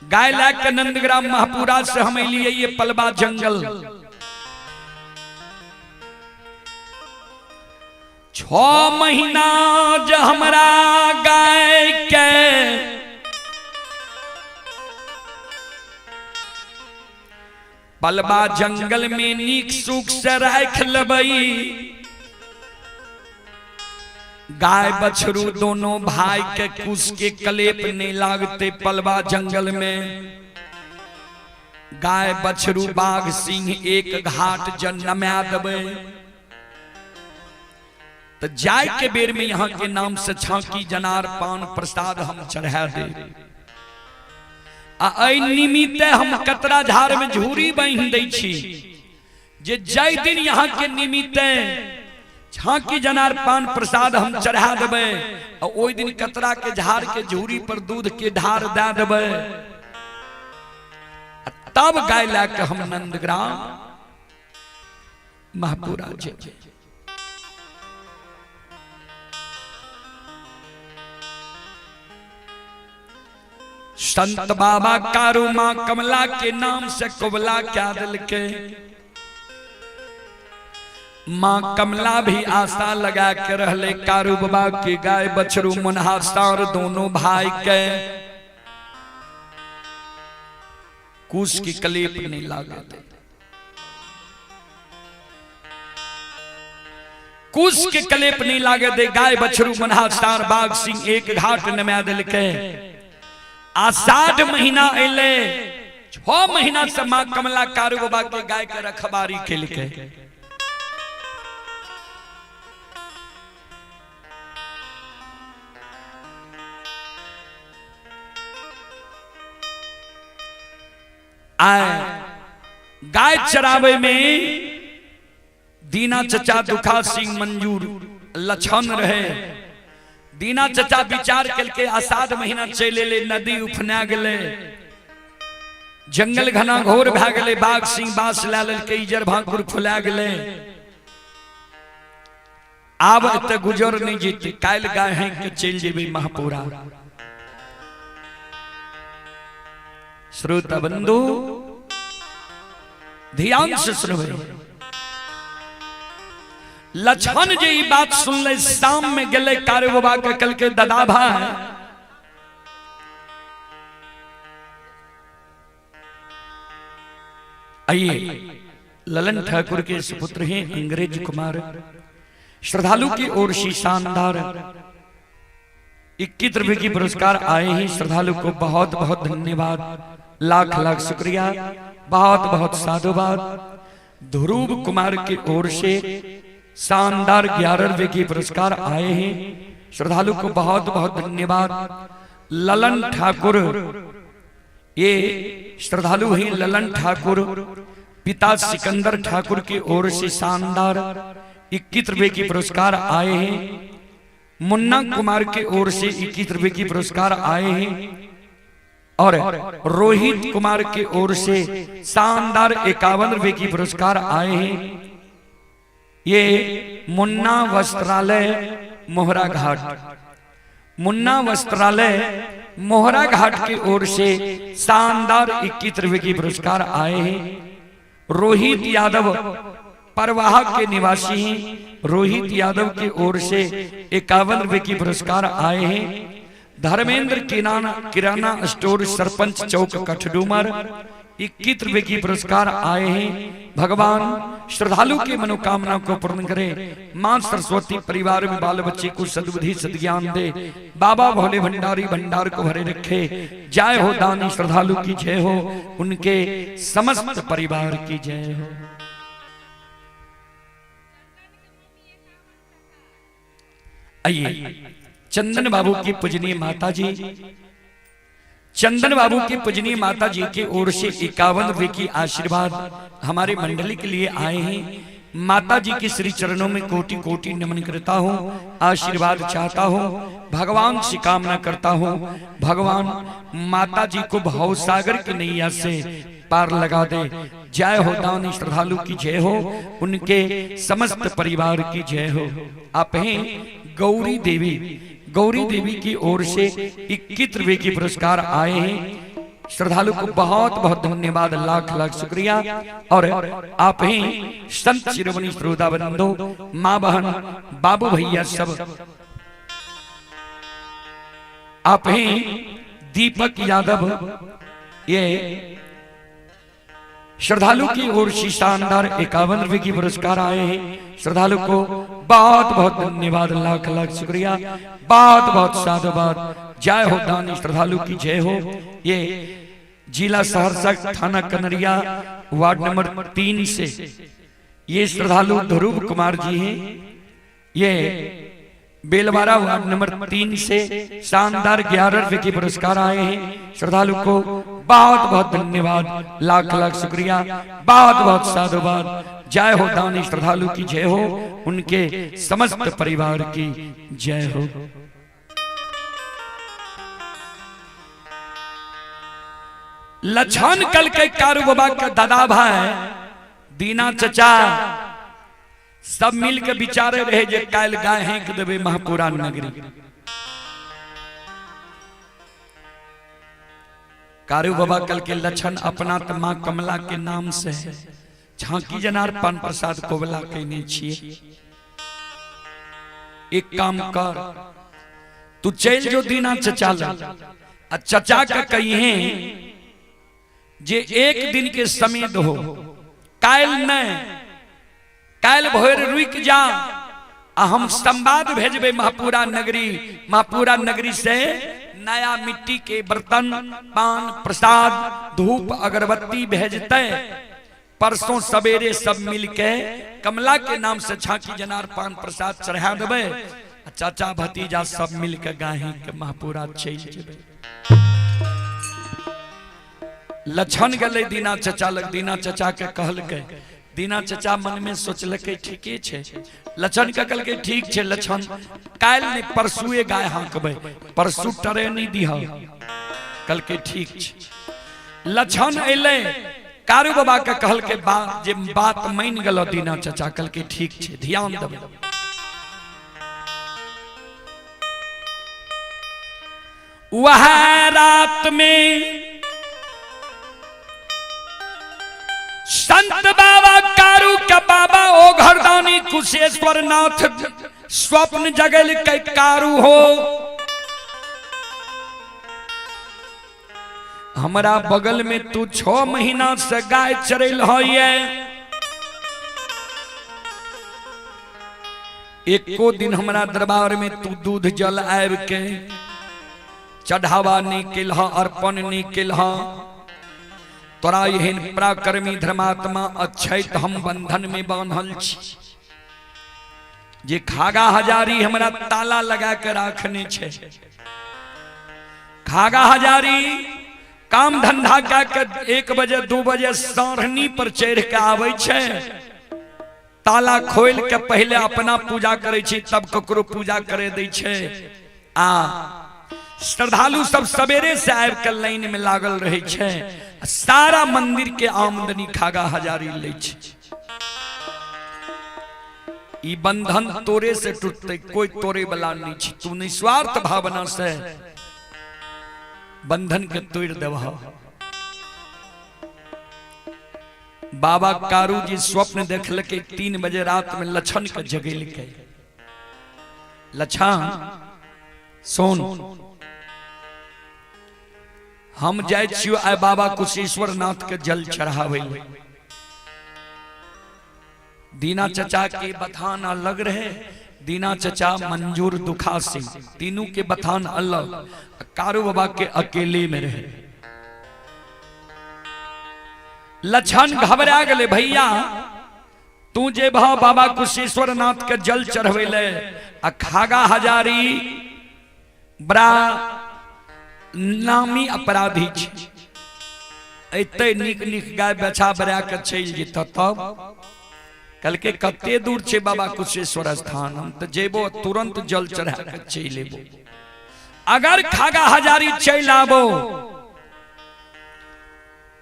गाय ला के नंदग्राम महापुरा से हम एलियै ये पलवा जंगल। 6 महीना जे हमरा गाय के पलवा जंगल में नीक सुख से राख लेबै, गाय बछरू दोनों भाई के कुश के कलेप नहीं लागते पलवा जंगल में। गाय बछरू बाघ सिंह एक घाट जन्मा देबै तो जाय के बेर में यहाँ के नाम से छाकी जनार पान प्रसाद हम चढ़ा दे। आ निमित्त हम कतरा झाड़ में झूरी बांधि दै छी जे जाय दिन यहाँ के निमित्त झांकी जनार पान प्रसाद हम चढ़ा देबै आ ओहि दिन कतरा के झाड़ के झूरी पर दूध के ढार दे देबै, तब गाय ला के हम नंदग्राम महापुरा जेबै। संत बाबा कारू मां कमला के नाम से कबला क्या दिलके। मां कमला भी आशा लगा के रहले कारू बाबा के गाय बछरू मुन्हा सार दोनों भाई के कुश की कलेप नहीं लागते। कुश के कलेप नहीं लागे दे, गाय बछरू मुन्हा सार बाघ सिंह एक घाट नमा दिलके। आषाढ़ महीना अले, 6 महीना से मां कमला कारू बाबा के गाय के रखबारी केलकै। आए गाय चरावे में दीना चचा दुखा सिंह मंजूर लछन रहे। दीना चचा विचार करके आषाढ़ महीना चले ले, नदी उफना गले, जंगल घना घोर भए गेलै, बाघ सिंह बास ला लेलकै, इजर भाकुर फुला गेलै। आब एते गुजर नहीं जेतै, काल्हि गाय हाँकि के चलि जेबै महापुरा। श्रोता बंधु ध्यान से सुनबै। लक्ष्मण जे ई बात सुनले, शाम में गेलै कारू बाबा के, कहलकै दादा भाई आइए। ललन ठाकुर के सुपुत्र हैं अंग्रेज कुमार, श्रद्धालु की ओर से शानदार 21 रुपए की पुरस्कार आए हैं। श्रद्धालु को बहुत बहुत धन्यवाद, लाख लाख शुक्रिया, बहुत बहुत साधुवाद। ध्रुव कुमार की ओर से शानदार 11 रुपए की पुरस्कार आए हैं, श्रद्धालु को बहुत बहुत धन्यवाद। ललन ठाकुर, ये श्रद्धालु हैं ललन ठाकुर, पिता सिकंदर ठाकुर की ओर से शानदार 21 रुपए की पुरस्कार आए हैं। मुन्ना कुमार की ओर से 21 रुपए की पुरस्कार आए हैं और रोहित कुमार की ओर से शानदार 51 रुपए की पुरस्कार आए हैं। ये मुन्ना वस्त्रालय मोहरा घाट, मुन्ना वस्त्रालय मोहरा घाट की ओर से शानदार 21 रुपए की पुरस्कार आए हैं। रोहित यादव परवाहा के निवासी हैं, रोहित यादव की ओर से 51 रुपए की पुरस्कार आए हैं। धर्मेंद्र किराना किराना स्टोर सरपंच चौक कठडूमर 21 रुपए की पुरस्कार आए हैं। भगवान श्रद्धालु की मनोकामना को पूर्ण करे, मां सरस्वती परिवार में बाल बच्चे को सद्बुद्धि सद्ज्ञान दे, बाबा भोले भंडारी भंडार को भरे रखे। जय हो दानी श्रद्धालु की जय हो, उनके समस्त परिवार की जय हो। आइए चंदन बाबू की पूजनीय माता जी, चंदन बाबू की पूजनीय माता जी की ओर से 51 रुपए की आशीर्वाद हमारे मंडली के लिए आए हैं। माता जी के श्री चरणों में कोटि कोटि नमन करता हूँ, आशीर्वाद चाहता हूँ, भगवान से कामना करता हूँ, भगवान माता जी को भवसागर की नैया से पार लगा दे। जय हो दानी श्रद्धालु की जय हो, उनके समस्त परिवार की जय हो। आप हैं गौरी देवी, गौरी देवी की ओर से 21 रुपए की पुरस्कार आए हैं। श्रद्धालु को बहुत बहुत धन्यवाद, लाख लाख शुक्रिया। और आप हैं संत शिरोमणि श्रोता बंधु, माँ बहन बाबू भैया सब, आप हैं दीपक यादव, ये श्रद्धालु की ओर से शानदार 51 रुपए की पुरस्कार आए हैं। श्रद्धालु को बहुत बहुत धन्यवाद, लाख लाख शुक्रिया, बहुत बहुत साधुवाद। जय हो दानी श्रद्धालु की जय हो। ये जिला सहरसा थाना कनरिया वार्ड नंबर 3 से ये श्रद्धालु ध्रुव कुमार जी हैं। ये बेलवारा वार्ड नंबर 3 से शानदार 11 रुपए के पुरस्कार आए हैं। श्रद्धालु को बहुत बहुत धन्यवाद, लाख लाख शुक्रिया, बहुत बहुत साधुवाद। जय हो दानी श्रद्धालु की जय हो, उनके समस्त परिवार की जय हो। लछन कल के कारू बाबा का दादा भाई दीना चचा सब मिल के विचारे रहे जे काल गाय हेंक देवे महापुरा नगरी। कारू बाबा कल के लछन अपना त मां कमला के नाम से झांकी जनार पान प्रसाद कोबला कहने छिए। एक काम कर, तू चल जो दीना चचा ला, आ चचा के कहिए जे एक दिन के समय दो, काल नहीं, काल भोर रुक जा, आ हम संवाद भेजबे महापुरा नगरी। महापुरा नगरी से नया मिट्टी के बर्तन पान प्रसाद धूप अगरबत्ती भेजते, परसों सवेरे सब मिलके कमला के नाम से झांकी जनार पान प्रसाद चढ़ा देबे, चाचा भतीजा सब मिलके गाही के महापुरा चल जेबे। लक्षण गेलै दीना चचा लग। दीना चचा के कहलकै, दीना चचा मन में सोचलकै ठीके छै। लक्षण के कहलकै ठीक छै लक्षण, काल्हि नहि परसुए गाय हाँकबै, परसू टरे नहि दिह। कहलकै ठीक छै। लक्षण अयलै कारू बाबा के कहलकै बात जे बात मानि गेल दीना चचा। कहलकै ठीक छै, ध्यान देबै। वह रात में संत बाबा कारू के बाबा ओ घरदानी कुशेश्वर नाथ स्वप्न जगल के कारू हो, हमरा बगल में तू 6 महीना से गाय चरैल है, एको दिन हमरा दरबार में तू दूध जल आबि के चढ़ावा नहीं केलह, अर्पण नहीं केलह। तोरा एहन पराक्रमी धर्मात्मा अछैत हम बंधन में बान्हल छी, जे खागा हजारी हमरा ताला लगा के राखने छै। खागा हजारी काम धंधा कए के 1 बजे 2 बजे साढ़नी पर चढ़ के आबै छै, ताला खोल के पहले अपना पूजा करै छै तब ककरो पूजा करे दै छै। आ श्रद्धालु सब सवेरे से आबि के लाइन में लागल रहे छै, सारा मंदिर के आमदनी खागा हजारी लै छै। ई बंधन तोरे से टूटते, कोई तोड़े वाला नहीं छै। तू निस्वार्थ भावना से बंधन के तोड़ देबह। बाबा कारू जी स्वप्न देखलकै 3 बजे रात में लक्षण के जगेलकै। लक्षण सुन, हम जाइ छियो आइ बाबा कुशेश्वर नाथ के जल चढ़ाबै। दीना चचा के बथान अलग रहे, दीना चचा मंजूर दुखा सिंह तीनों के बथान अलग, कारू बाबा के अकेले में रहे। लक्षण घबरा गए, भैया तू जे भा बाबा कुशेश्वर नाथ के जल चढ़बै ले आ खागा हजारी बड़ा नामी अपराधी छै, एते नीक नीक गाय बछा बरा के चलि जेतऽ। तब कहलकै कते दूर छै बाबा कुशेश्वर स्थान, हम तऽ जेबो तुरंत जल चढ़ा के चलि एबो। अगर खागा हजारी चलि आबो,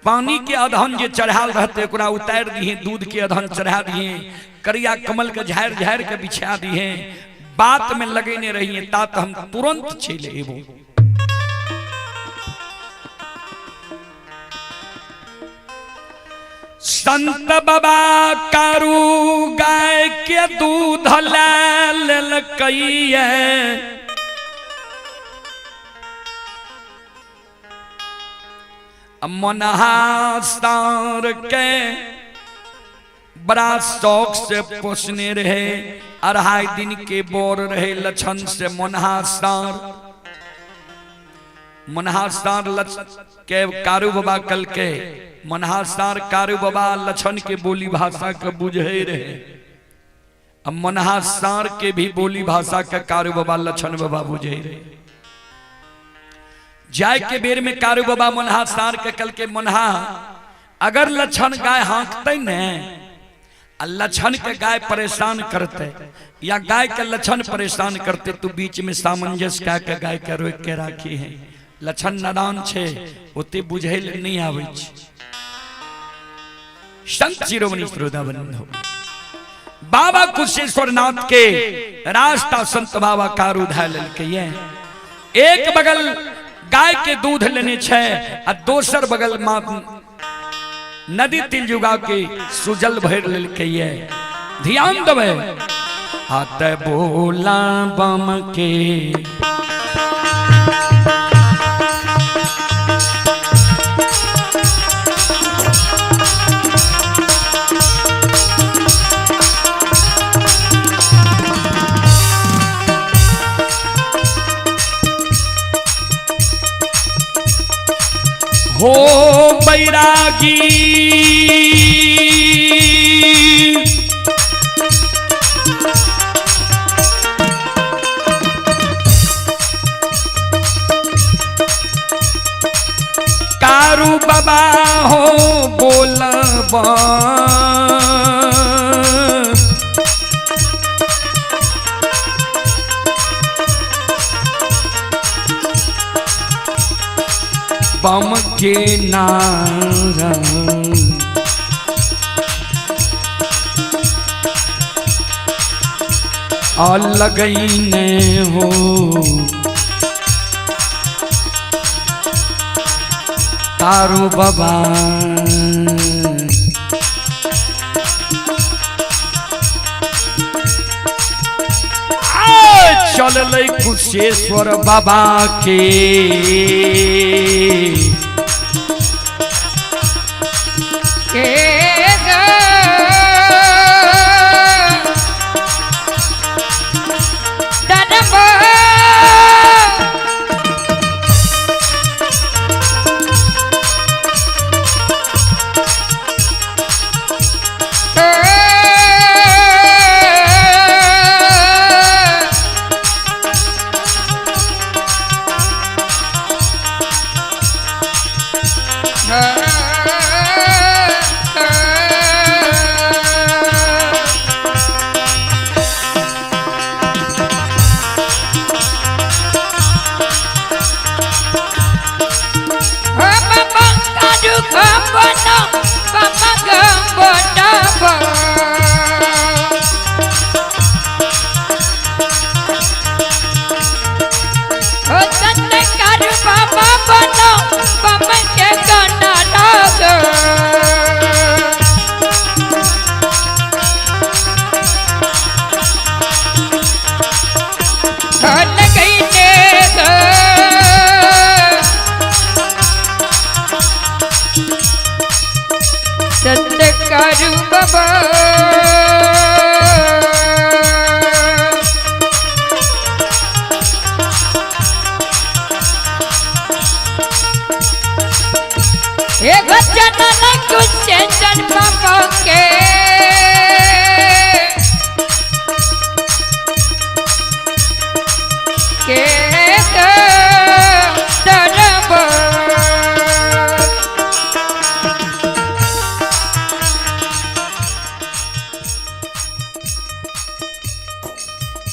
पानी के अधन जे चढ़ाल रहते ओकरा उतारि दिहे, दूध के अधन चढ़ा दिहे, करिया कमल के झाड़ि झाड़ि के बिछा दिहे, बात में लगेने रहिए तात हम तुरंत चलि एबो। संत बाबा कारू गाय के दूध ला लेलकै, मनहा सार के बड़ा शौक से पोसने रहे, 2.5 दिन के बोर रहे लक्षण से मनहा सार। मनहा सार के कारू बाबा कल के मनहा सार कारू बाबा लक्षण के बोली भाषा के बुझे रहे, अब मनहा सार के भी बोली भाषा के कारू बाबा लक्षण बाबा बुझे रहे। जाय के बेर में कारू बाबा मनहा सार के कल के मनहा अगर लक्षण गाय हाँकते ने आ लक्षण के गाय परेशान करते या गाय के लक्षण परेशान करते तो बीच में सामंजस्य कए के गाय के रोक के राखी है। लक्षण नदान छे, ओते बुझै ले नहीं आबै छै। संत शिरोमणि श्रोता बंधु, बाबा कुशेश्वर नाथ के रास्ता संत बाबा कारू धऽ लेलकै। एक बगल गाय के दूध लेने छे आ दोसर बगल मां नदी तिलजुगा के सुजल भर लेलकै। ध्यान देबै, हाथ बोला बम के हो बैरागी कारू तारू बाबा हो बोलबा। बम के नारा लगईने हो तारू बाबा। चल कुशेश्वर बाबा के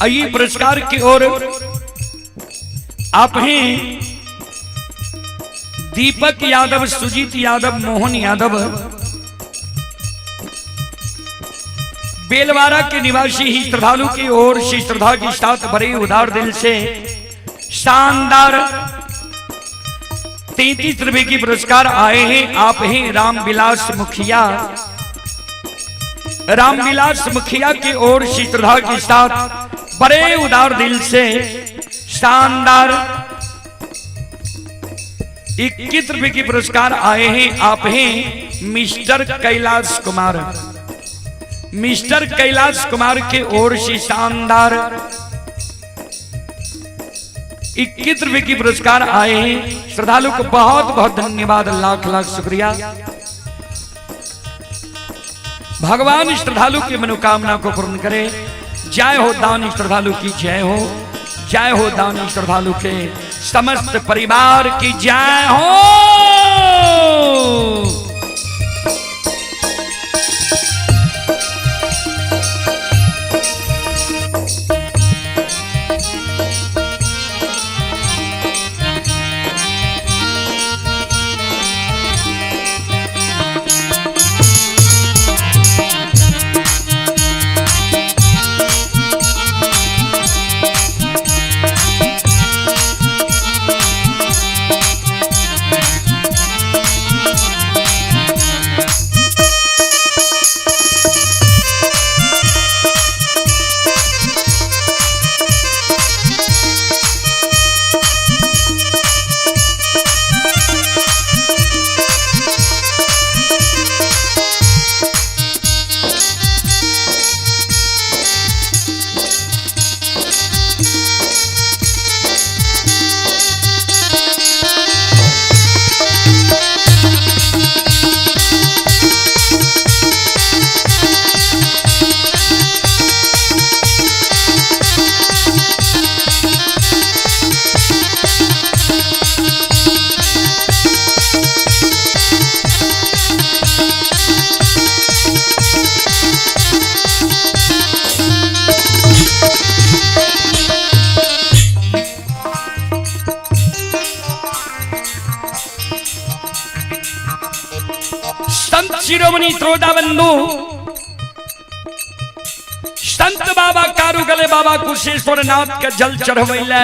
आइए पुरस्कार की ओर आप हैं दीपक यादव, सुजीत यादव, मोहन यादव, बेलवारा के निवासी ही श्रद्धालु की ओर से श्रद्धा के साथ भरे उदार दिल से शानदार 33 रुपए की पुरस्कार आए हैं। आप हैं रामविलास मुखिया, रामविलास मुखिया की ओर से श्रद्धा के साथ बड़े उदार दिल से शानदार 21 रुपए की पुरस्कार आए हैं। आप हैं मिस्टर कैलाश कुमार, मिस्टर कैलाश कुमार के ओर से शानदार 21 रुपए की पुरस्कार आए हैं। श्रद्धालु को बहुत बहुत धन्यवाद, लाख लाख शुक्रिया। भगवान श्रद्धालु की मनोकामना को पूर्ण करे। जय हो दानी श्रद्धालु की जय हो, जय हो दानी श्रद्धालु के समस्त परिवार की जय हो। श्रोता बंधु, संत बाबा कारू गले बाबा कुशेश्वर नाथ के जल चढ़वैले।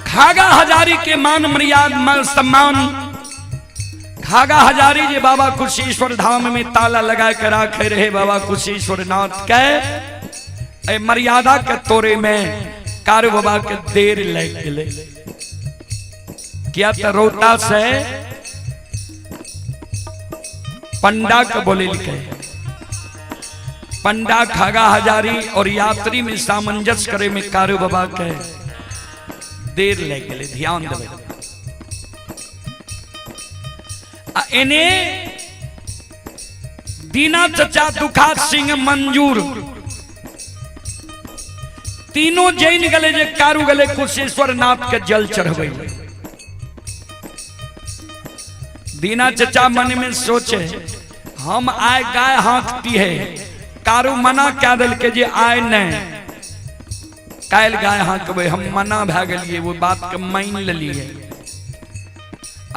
खागा हजारी के मान मर्यादा मान सम्मान, खागा हजारी जे बाबा कुशेश्वर धाम में ताला लगा के राखे रहे बाबा कुशेश्वर नाथ के, ए मर्यादा के तोरे में कारू बाबा के देर लग गए। क्या तो रोता से पंडा के बोले लिखे, पंडा खागा हजारी और यात्री में सामंजस्य करे में कारू बाबा के देर लग गए। ध्यान देवे एने दीना चचा दुखा सिंह मंजूर तीनों जैन गले जे कारू गले कुशेश्वर नाथ के जल चढ़वे। दीना चचा मन में सोचे हम आए गाय हाँकती है, कारू मना क्या दिल के जे आए नहीं कायल गाय हाँकबे, हम मना भै गेलिए वो बात के मान लेलिए।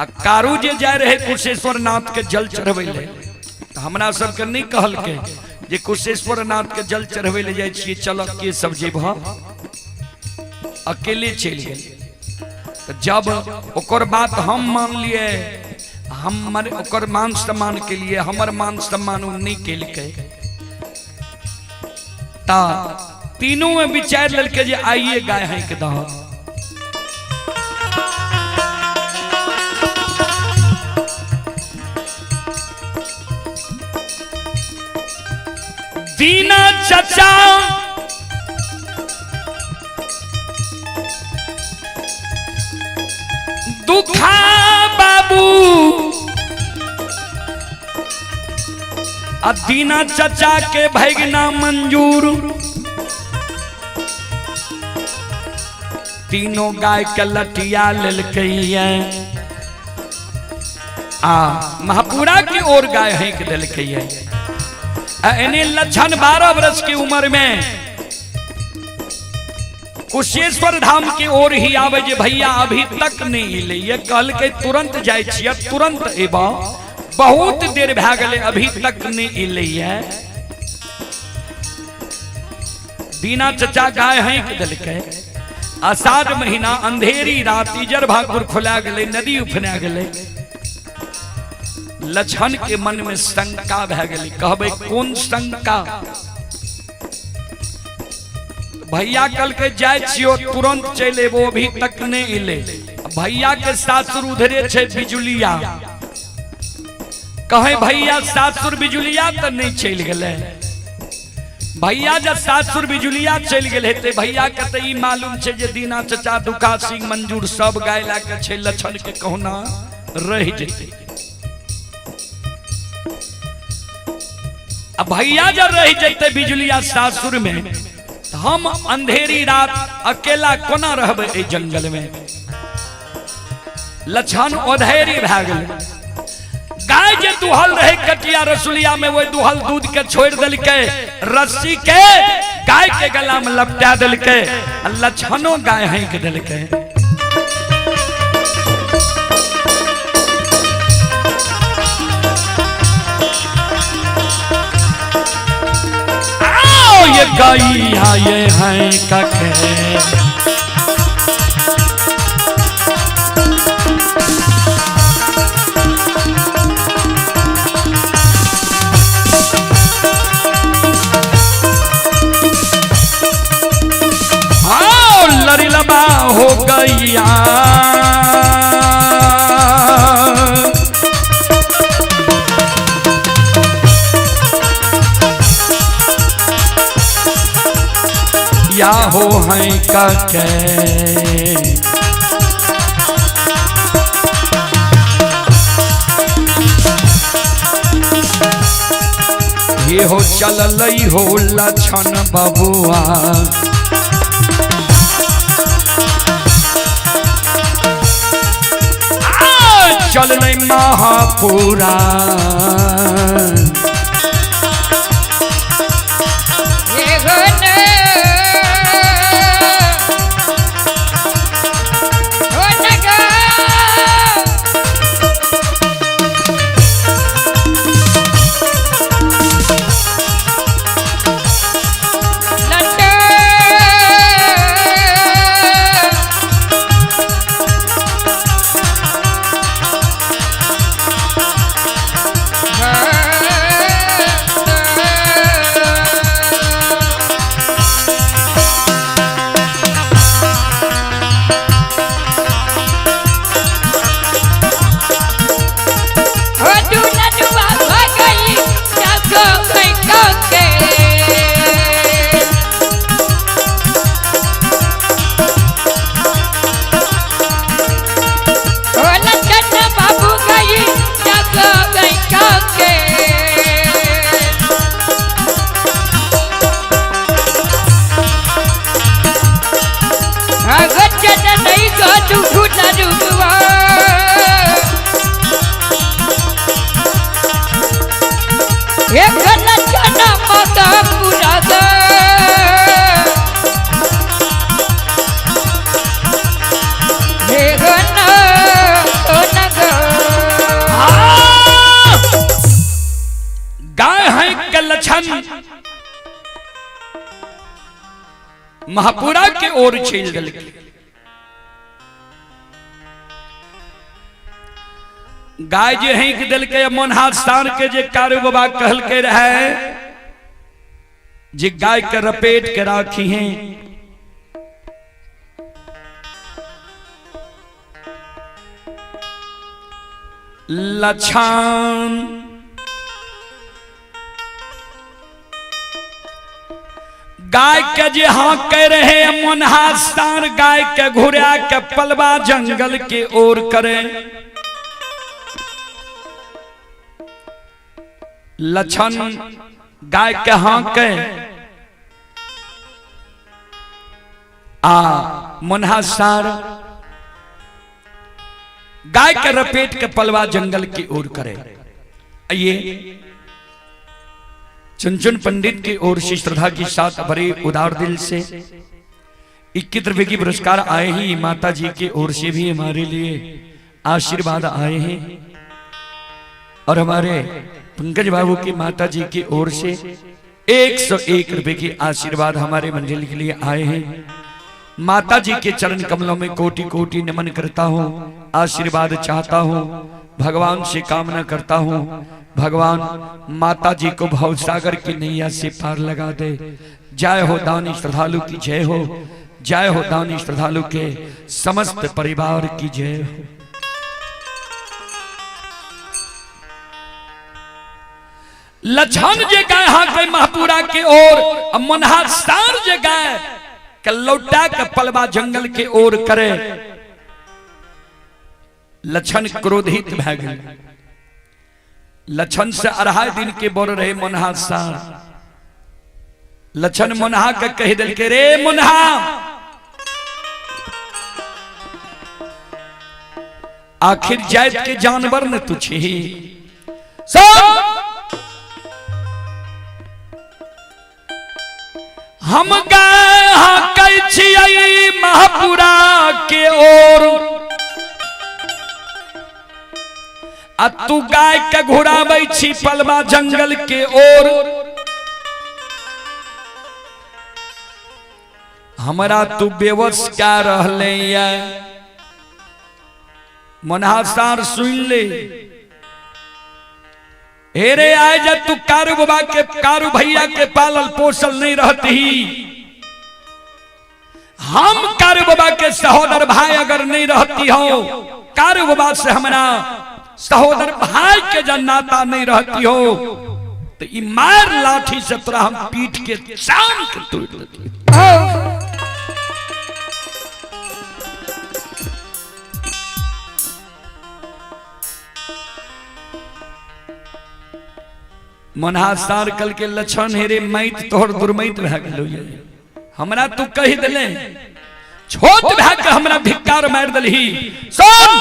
आ कारू जे जाय रहे कुशेश्वर नाथ के जल चढ़वे ले, हमरा सबके नहीं कहल के जे कुशेश्वर नाथ के जल चढ़वे ले जाय छियै, चल के सब जेबह, अकेले चलि गेल। जब ओकर बात हम मान लिए, हमर ओकर मान सम्मान के लिए हमर मान सम्मान ओ नहीं केलकै, ता तीनों में विचार लेलकै जे आइए गाय है के दह। दीना चचा दुखा बाबू आ दीना चचा के भगना मंजूर, तीनों गाय के लटिया लेलकै आ महापुरा की ओर गाय हेंक देलकै। एने लक्षण 12 वर्ष की उम्र में कुशेश्वर धाम के ओर ही आवे जे भैया अभी तक नहीं अलै, ये कहल के तुरंत जाय छियै तुरंत एबा, बहुत देर भए गेलै अभी तक नहीं अलै। दीना चचा गाय हेंक देलकै। आषाढ़ महीना अंधेरी रात, इजर भाकुर खोला गेलै, नदी उफना गेलै। लक्षण के मन में शंका भए गेलै। कहबै कोन शंका? भैया कल के जाय छियो तुरंत चलि एबो, अभी तक नहीं अलै। भैया के सासुर उधरे छै बिजुलिया, कहे भैया सासुर बिजुलिया तऽ नहीं चलि गेलै। भैया जब सासुर बिजुलिया चलि गेल हेतै, भैया के तऽ ई मालूम छै जे दीना चचा दुखा सिंह मंजूर सब गाय लए के छै, लक्षण के कहुना रहि जेतै। आ भैया जब रहि जेतै बिजुलिया सासुर में, हम अंधेरी रात अकेला कोना रहबै एहि जंगल में। लक्षण ओधेरी भए गेलै। गाय जे दुहल रहे कटिया रसुलिया में, वही दुहल दूध के छोड़ देलकै, रस्सी के गाय के गला में लपटा देलकै, लक्षणों गाय हेंक देलकै। आओ ये गैया ये है कखे, लड़िलबा हो गैया। या हो है कके, ये हो चललई हो लक्षण बबुआ। चललै महापुरा, हाँक के लक्षण महापुरा के ओर चल दिलकै। गाय जे हाँक दिलकै मोनहा सार के जे कारू बाबा कहलकै रहे जे गाय के रपेट के राखी हैं, लछान गाय के जे हाँ कह रहे मोनहा सार गाय के घुरा के पलवा जंगल के ओर करे। लछन गाय के हाँ के आ मोनहा सार गाय के रपेट के पलवा जंगल की ओर करे। ये चुनचुन पंडित की ओर से श्रद्धा के साथ भरे उदार दिल से 21 रुपए की पुरस्कार आए ही, माता जी की ओर से भी हमारे लिए आशीर्वाद आए हैं और हमारे पंकज बाबू की माता जी की ओर से 101 रुपए की आशीर्वाद हमारे मंजिल के लिए आए हैं। माता जी के चरण कमलों में कोटि कोटि नमन करता हूँ, आशीर्वाद चाहता हूँ, भगवान से कामना करता हूँ, भगवान माता जी को भवसागर की नैया से पार लगा दे। जय हो दानी श्रद्धालु की जय हो, जय हो दानी श्रद्धालु के समस्त परिवार की जय हो। लछन जे गाय हाँ महापुरा के ओर, मनहा सार जे गाय के लौटा के पलवा जंगल के ओर करे। लछन क्रोधित भै गेल। लछन से 2.5 दिन के बोल रहे मनहा सार। लछन मनहा के कह दिल के रे मनहा, आखिर जात के जानवर न तू छी, सब हम गाय हाँकै छियै महापुरा के ओर, आ तू गाय के घुराबै छी पलवा जंगल के ओर। हमरा तू बेवस क्या रहले या मनहा सार सुन ले। हे रे आए जब तू कारू बाबा के कारू भैया के पालल पोसल नहीं रहती, हम कारू बाबा के सहोदर भाई अगर नहीं रहती हो, कारू बाबा से हमारा सहोदर भाई के जब नाता नहीं रहती हो, तो ई मार लाठी से तोरा हम पीट के चाम के तोड़ देती। मनहा सार कल के लक्षण हेरे मैत तोहर दुर्मैत भए गेलो, हमरा तू कहि देले छोट भए के हमरा धिक्कार मारि देलही। सुन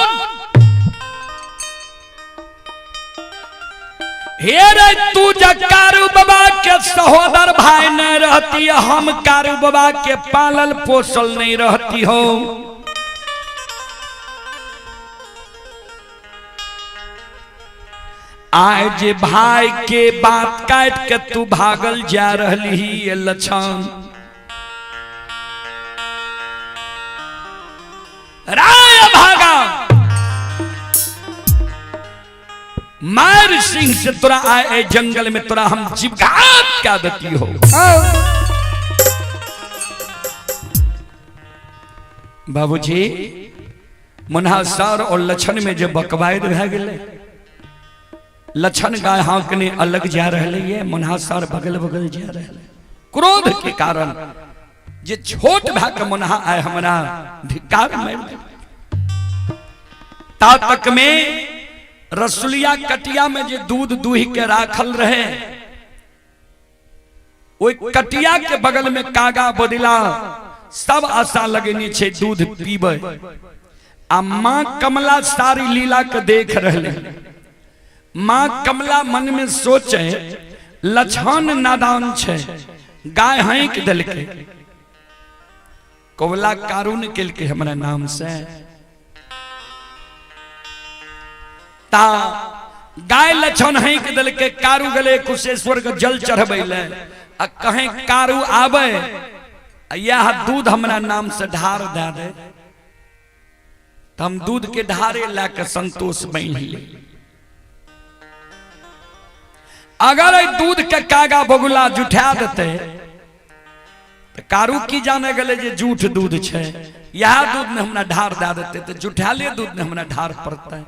हे रे तू जे कारू बाबा के सहोदर भाई नहीं रहती, हम कारू बाबा के पालल पोसल नहीं रहती हो, आज भाई के बात काट के तू भागल जा रही लक्षण। राय भागा मार सिंह से तोरा आए जंगल में तोरा हम जीवघात क्या देती हो। बाबूजी मनहा सार और लक्षण में जब बकवायद भै गेलै, लक्षण गाय हाँकने अलग जा रहे है, मनहा सार बगल बगल जा रहे। क्रोध के कारण जे छोट भै के मनहा आए हमरा धिक्कार मारि देलकै। ता तक में रसुलिया कटिया में जे दूध दूहि के राखल रहे, ओहि कटिया के बगल में कागा बदिला सब आशा लगेने छे दूध पीबै, आ माँ कमला सारी लीला के देख रहे। माँ कमला मन में सोचे लछन नादान छे, गाय हाँक देलकै, कबला कारून केलकै हमरा नाम से। ता गाय लछन हैक देलकै, कारू गेलै कुशेश्वर के जल चढ़बै ले, आ कहें कारू आबै आ यह दूध हमरा नाम से ढार दए दे, तऽ हम दूध के ढारे लए के संतोष बनि ले। अगर एहि दूध के कागा बगुला जुठा देते तऽ कारू की जाने गेलै जे जूठ दूध छै, इएह दूध ने हमरा ढार दए देते तऽ जुठाले दूध ने हमरा ढार पड़तै।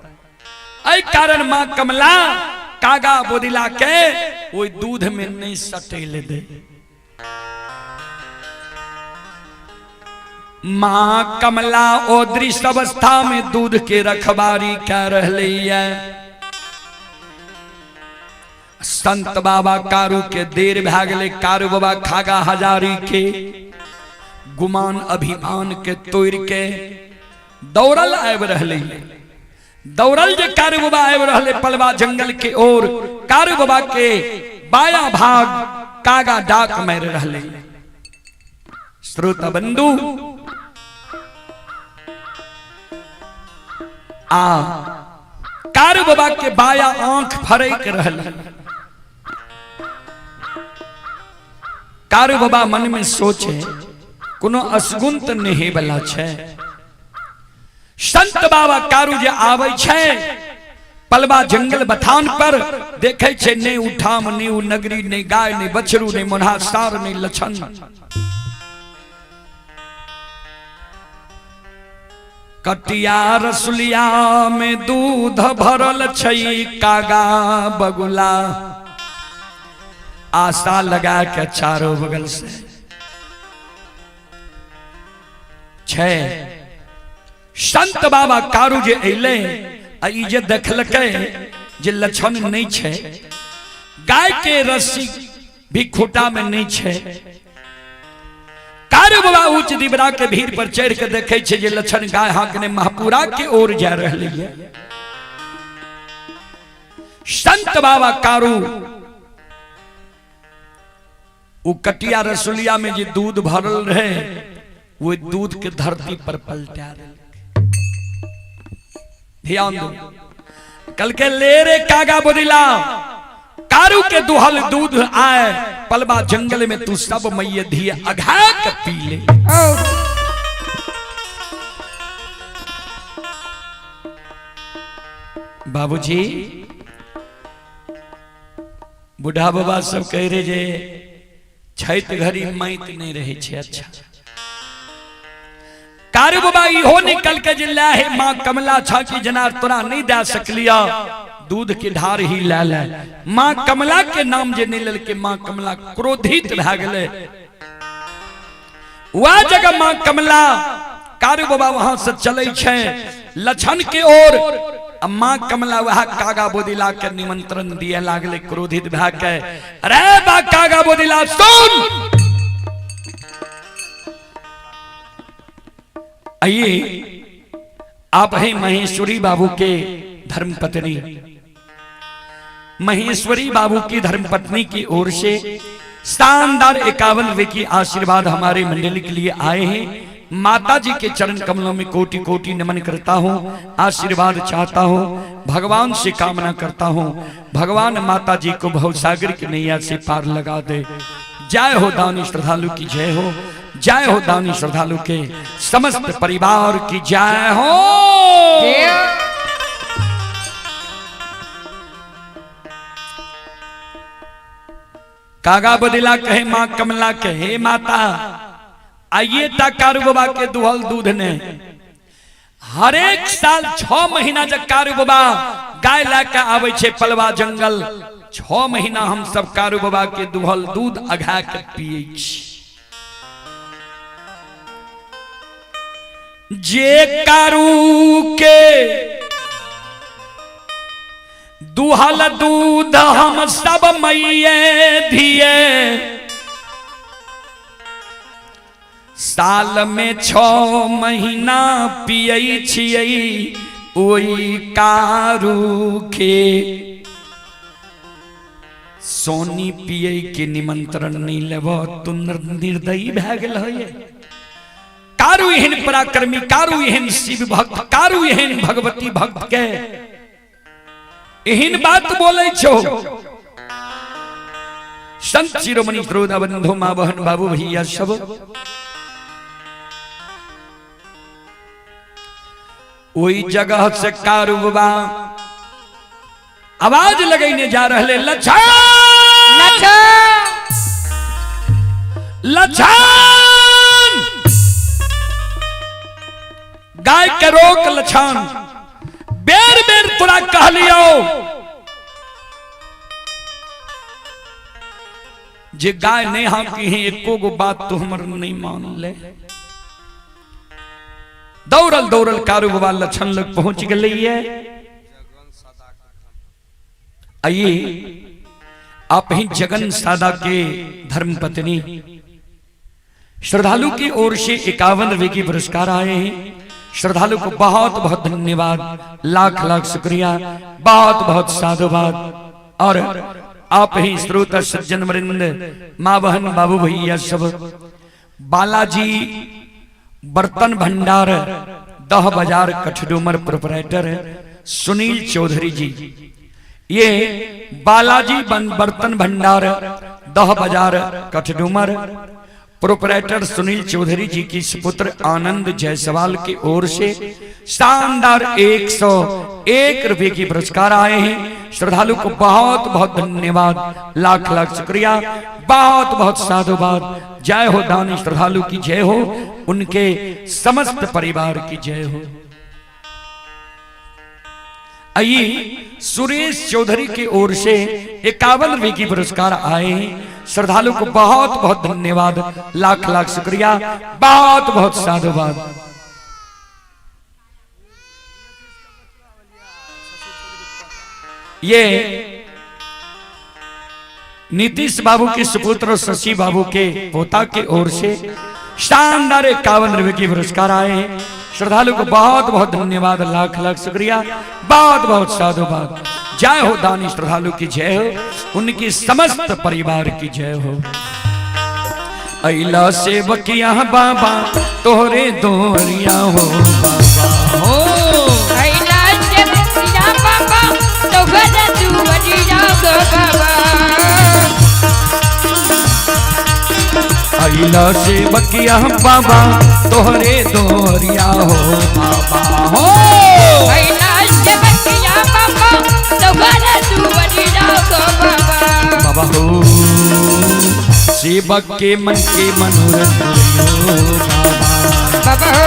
एहि कारण माँ कमला कागा बोदिला के ओहि दूध में नहीं सटैले दे। माँ कमला ओ दृश्य अवस्था में दूध के रखबारी कर रही है। संत बाबा कारू के देर भए गेलै, कारू बाबा खागा हजारी के गुमान अभिमान के तोड़ के दौड़ल आबि रहलै। दौड़ल जे कारू बाबा आबि रहलै पलवा जंगल के ओर, कारू बाबा के बाया भाग कागा डाक मारि रहलै। श्रोता बंधु आ कारू बाबा के बाया आंख फरक रहल। कारू बाबा मन में सोचे कोनो असगुन त नहीं वाला छै। संत बाबा कारू जे आबै छै पलवा जंगल बथान पर, देखे छै ने उठाम ने उ नगरी ने गाय ने बछरू ने मुन्हा सार ने लछन। कटिया रसुलिया में दूध भरल छै कागा बगुला, आशा लगा के चारों बगल से छै। संत बाबा कारू जे अयलै आ ई जे देखलकै जे लक्षण नहि छै, गाय के रस्सी भी खूटा में नहीं छै। कारू बाबा ऊंच दिबरा के भीड़ पर चढ़ के देखे छै जे लक्षण गाय हाकने महापुरा के ओर जा रहली है। संत बाबा कारू उ कटिया रसुलिया में जे दूध भरल रहे वो दूध के धरती पर पलटा देलकै। ध्यान दो, कल के ले रे कागा बोदिला कारू के दुहल दूध आए पलवा जंगल में तू सब मैये धिया अघा के पी ले। बाबूजी बूढ़ा बाबा सब कह रहे जे छैत घड़ी माइत नहीं रहे छे। अच्छा कारू बाबा इहो निकल के जे ला हे माँ कमला छाकी जना तोरा नहीं दे सकलिया, दूध के ढार ही ला ले। माँ कमला के नाम जे नहीं लेलके माँ कमला क्रोधित भए गेलै। वह जगह माँ कमला कारू बाबा वहां से चले छै लछन के ओर, आ माँ कमला वह कागा बोदिला के निमंत्रण दिए लागले क्रोधित भए के, अरे बा कागा बोदिला सुन, आइए आप हैं महेश्वरी बाबू के धर्मपत्नी। महेश्वरी बाबू की धर्मपत्नी की ओर से शानदार 51 रुपए की आशीर्वाद हमारे मंडली के लिए आए हैं। माता जी के चरण कमलों में कोटि कोटि नमन करता हूँ, आशीर्वाद चाहता हूँ, भगवान से कामना करता हूँ, भगवान माता जी को भवसागर की नैया से पार लगा दे। जय हो दानी श्रद्धालु की जय हो, जय हो दानी श्रद्धालु के समस्त परिवार की जय हो। कागा बदिला कहे माँ कमला कहे माता आइए ता कारू बाबा के दुहल दूध ने हर एक साल 6 महीना जब कारू बाबा गाय ला के आवे छे पलवा जंगल, 6 महीना हम सब कारू बाबा के दुहल दूध अघा के पिए छी। जे कारू के दुहल दूध हम सब मैये धिये, साल में 6 महीना पियै छियै ओई कारू के। सोनी पियै के निमंत्रण नहीं लेब तू निर्दयी भए गेल है। कारू एहन पराक्रमी, कारू एहन शिव भक्त, कारू एहन भगवती भक्त के एहन बात बोलै छो। संत शिरोमणि श्रोता बंधु माँ बहन बाबू भैया सब, ओहि जगह से कारू बाबा आवाज लगैने जा रहे, लछन लछन लछन, गाय के रोक लछन, बेर बेर तोरा कहलियो जे गाय नहीं हाँकी है, एको गो बात तो हमर नहीं मान ले। दौड़ल दौड़ल कारू बाबा लछन लग पहुंच गए। आइए आप ही जगन सादा के धर्मपत्नी श्रद्धालु की ओर से 51 रुपए की पुरस्कार आए हैं। श्रद्धालु को बहुत बहुत धन्यवाद, लाख लाख शुक्रिया, बहुत बहुत साधुवाद। और आप ही श्रोता सज्जन वृंद, माँ बहन बाबू भैया सब, बालाजी बर्तन भंडार दह बाजार कठडूमर प्रोपराइटर सुनील चौधरी जी, ये बालाजी बर्तन भंडार दह बाजार कठडूमर प्रोपराइटर सुनील चौधरी जी की सुपुत्र आनंद जायसवाल की ओर से शानदार 101 रुपए की पुरस्कार आए हैं। श्रद्धालु को बहुत बहुत धन्यवाद, लाख लाख शुक्रिया, बहुत बहुत साधुवाद। जय हो दानी श्रद्धालु की जय हो, उनके समस्त परिवार की जय हो। आइए सुरेश चौधरी की ओर से 51 रुपए की पुरस्कार आए हैं। श्रद्धालु को बहुत बहुत धन्यवाद, लाख लाख शुक्रिया, बहुत बहुत साधुवाद। ये नीतीश बाबू के सुपुत्र शशि बाबू के पोता के ओर से शानदार 51 रुपए की पुरस्कार आए हैं। श्रद्धालु को बहुत बहुत धन्यवाद, लाख लाख शुक्रिया, बहुत बहुत साधुवाद। जय हो दानी श्रद्धालु की जय हो, उनकी समस्त परिवार की जय हो। अला सेवकिया बाबा तोहरे दोरिया हो बाबा हो। अइला सेवकिया बाबा तोहरे दुआरिया हो बाबा। अला सेवकिया बाबा तोहरे दोरिया हो बाबा हो। अइला सेवकिया बाबा तोहरे दुआरिया हो बाबा। बाबा हो सेवक के मन के मनोरथ हो बाबा। बाबा हो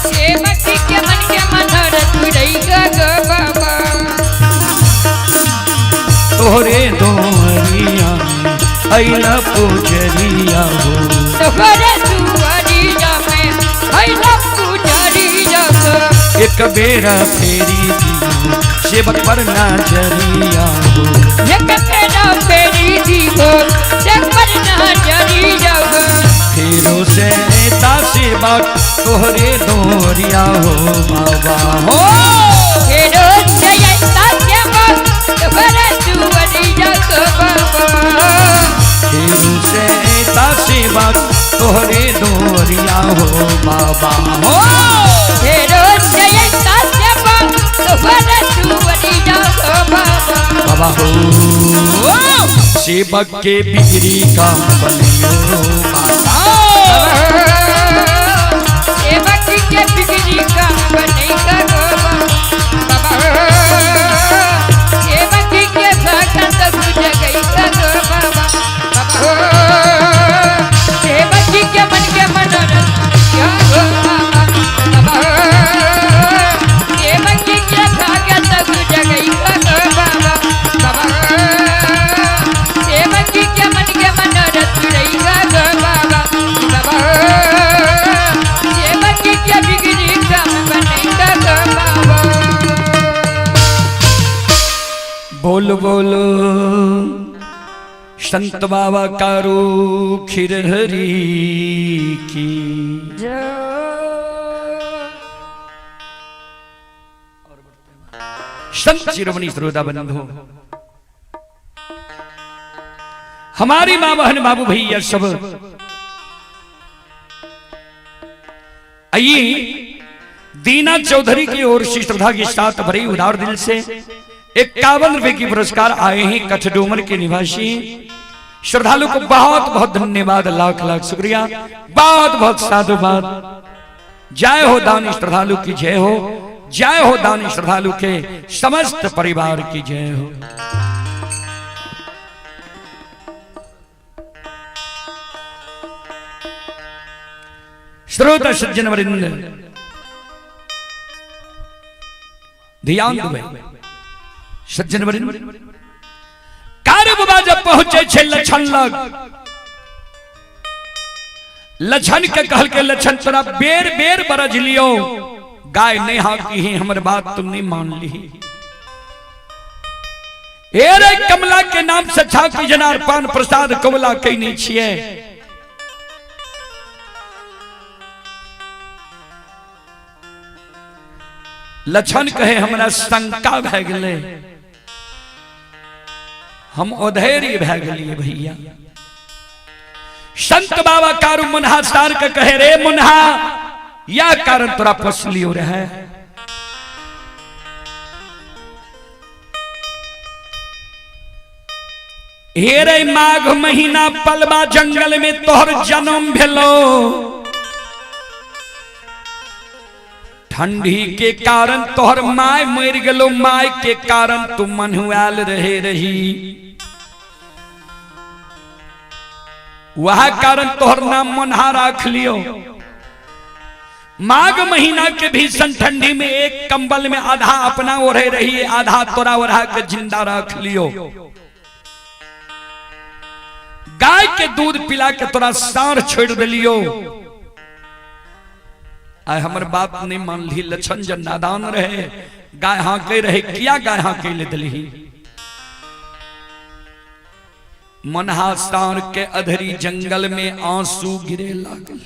सेवक के मन के मनोरथ गो बाबा। तोहरे दोरिया अइला पुजरिया हो। तोहरे दुआरिया में अइला पुजरिया हो। एक बेरा फेरी दियो सेवक पर नजरिया हो। एक बेरा फेरी दियो सेवक पर नजरिया हो। फेरो से ता सेवक तोहरे दोरिया हो बाबा हो। फेरो से ता सेवक तोहरे दुआरिया हो बाबा। फेरो से ता सेवक तोहरे दोरिया हो बाबा हो। फेरो से ता सेवक तोहरे दुआरिया हो बाबा। बाबा हो सेवक के बिगड़ी का बलियो बाबा। सेवक के बिगड़ी का बनई का बाबा। सेवक के भगत बुझ गई का बाबा। सेवक के मन के मनोरथ क्या हो बाबा। सेवक के भगत बुझ गई का बाबा। सेवक के मन के मनोरथ रही का बाबा। सेवक के बिगड़ी का बनई का बाबा। बोल बोल संत बाबा कारू खिरहरी की संत शिरोमणि श्रोता बंधु, हमारी माँ बहन बाबू भैया सब, आइए दीना चौधरी की ओर से श्रद्धा के साथ भरी उदार दिल से 51 रुपए की पुरस्कार आए हैं। कठडोमर के निवासी श्रद्धालु को बहुत बहुत धन्यवाद, लाख लाख शुक्रिया, बहुत बहुत साधुवाद। जय हो दानी श्रद्धालु की जय हो, जय हो दानी श्रद्धालु के समस्त परिवार की जय हो। श्रोता सज्जन वरिंद ध्यान देबै सज्जन वरिंद। कार बाबा जब पहुंचे छे लछन लग, लछन के कहल के लछन तोरा बेर बेर बरज लियो, गाय नहीं हाँकी ही, हमर बात तुम नहीं मान ली। ए रे कमला के नाम से छाकी जनार पान प्रसाद कमला कहीं नहीं छिए। लछन कहे हमरा शंका भए गेलै, हम अधैर्य भए गेलिए भैया। संत बाबा कारू मुन्हा सार के कहे रे मुन्हा, या कारण तोरा पोसलियो रहे। हे रे माघ महीना पलवा जंगल में तोहर जन्म भेलो, ठंडी के कारण तोहर my मर गेलो, my के कारण तू मनुआल रहे रही, वह कारण तोहर नाम मुन्हा राख लियो। माघ महीना के भीषण ठंडी में एक कंबल में आधा अपना ओढ़े रही, आधा तोरा ओढ़ा के जिंदा रख लियो। गाय के दूध पिला के तोरा साँढ़ छोड़ दिलियो। आय हमर बात नहीं मान ली, लछन जन नादान रहे, गाय हाँके रहे, किया गाय हाँके ले दिली। मनहा साँढ़ के अधरी जंगल में आंसू गिरे लागल।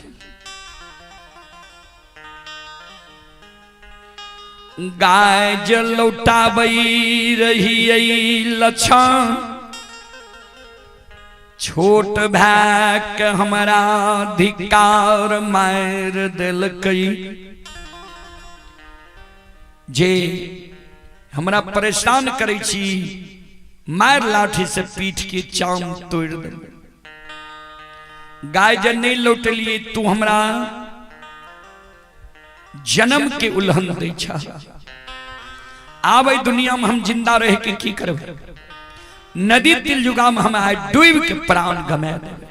गाय जे लौटाबई रही लछन, छोट भाई के हमरा धिकार मार दिलकै, जे हमरा परेशान करै छी, मार लाठी से पीठ के चाम तोड़ देल। गाय जे नहीं लौटलिए तू हमरा जन्म के उल्हन दै छा। आबै दुनिया में हम जिंदा रह के की करबै, नदी तिलजुगा में हम आए डूब के प्राण गमा देबै।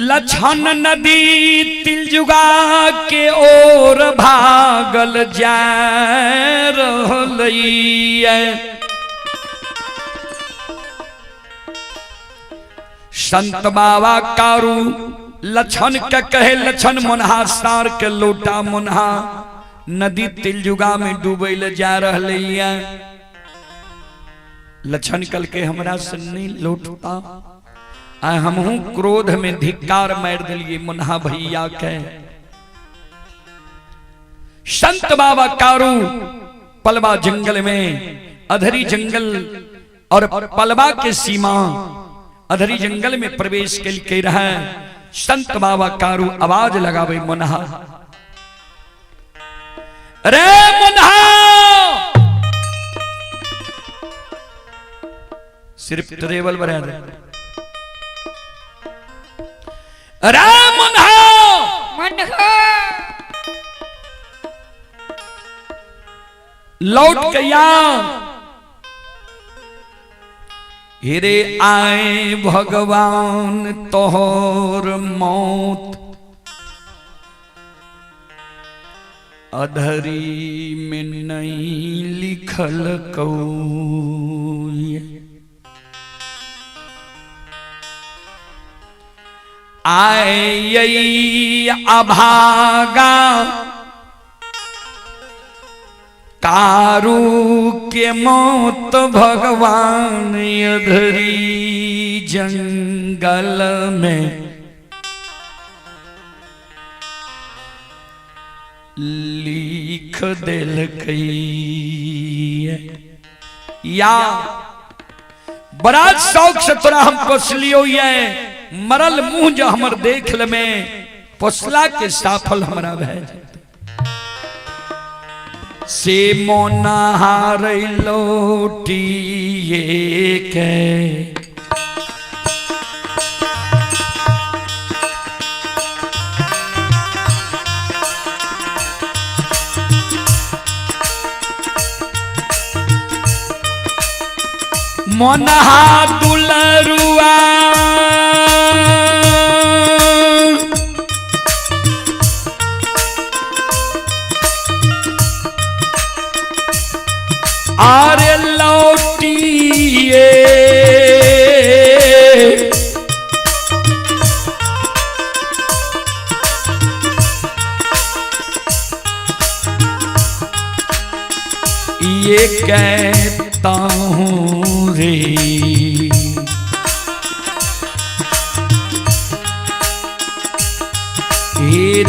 लछन नदी तिलजुगा के ओर भागल जा रहलैया। संत बाबा कारू लछन के कहे लछन मुन्हा सार के लोटा मुन्हा नदी तिलजुगा में डूबै ले जा रहलैया। लछन कल के हमरा से नहीं लौटता, आ हमहू क्रोध में धिक्कार मार दिलिए मुन्हा भैया के। संत बाबा कारू पलवा जंगल में, अधरी जंगल और पलवा के सीमा अधरी जंगल में प्रवेश के रहा। संत बाबा कारू आवाज लगावे मुन्हा, रे मुन्हा, सिर्फ ट्रेवल बना दे। रे मुन्हा, मुन्हा लौट के आ। हेरे आए भगवान तोहर मौत अधरी में नहीं लिखल कौय। आए अभागा कारू के मौत भगवान अधरी जंगल में लिख दिलकै। या बड़ा शौक से तोरा हम पोसलियो ये, मरल मुंह जो हमर देख लमे पोसला के साफल हमरा भए जेतै। से मोनहार लौटिए के मोनहा दुलरुआ आरे लौटिए ये कहता हूँ रे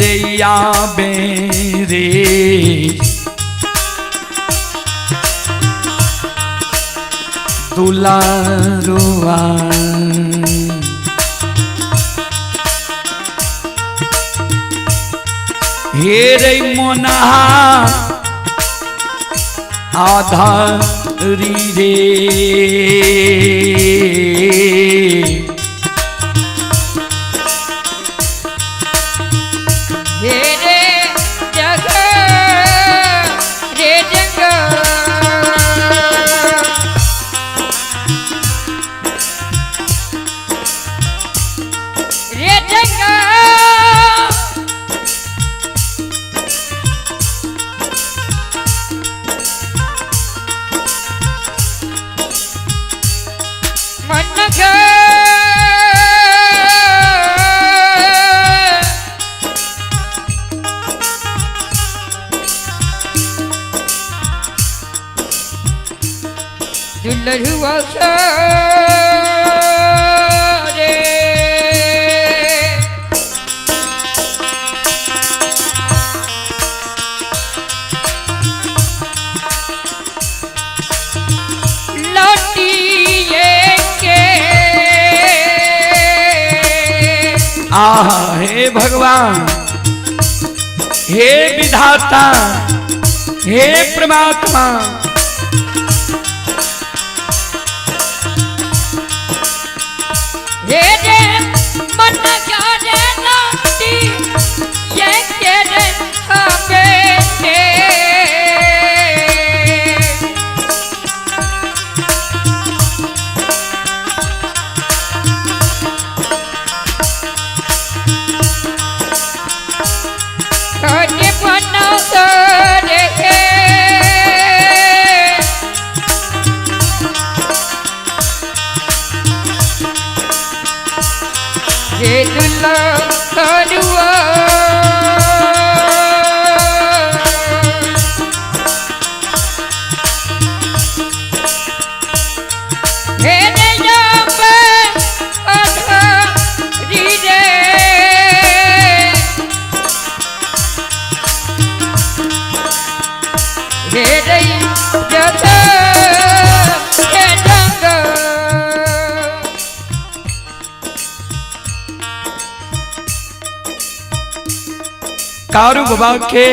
रे या बेरे दुलारुआ हे रे मोना आधारी रे हे रे जग रे जग रे जग मन के दुलरुआ रे लौटिए के आहा हे भगवान, हे विधाता, हे परमात्मा, हे रे मन रे लौटी ये के रे हबे रे बनाओ रे हे दुल्ला करुआ हे रे जाप अधरी रे हे रे जग हे जग कारू बाबा के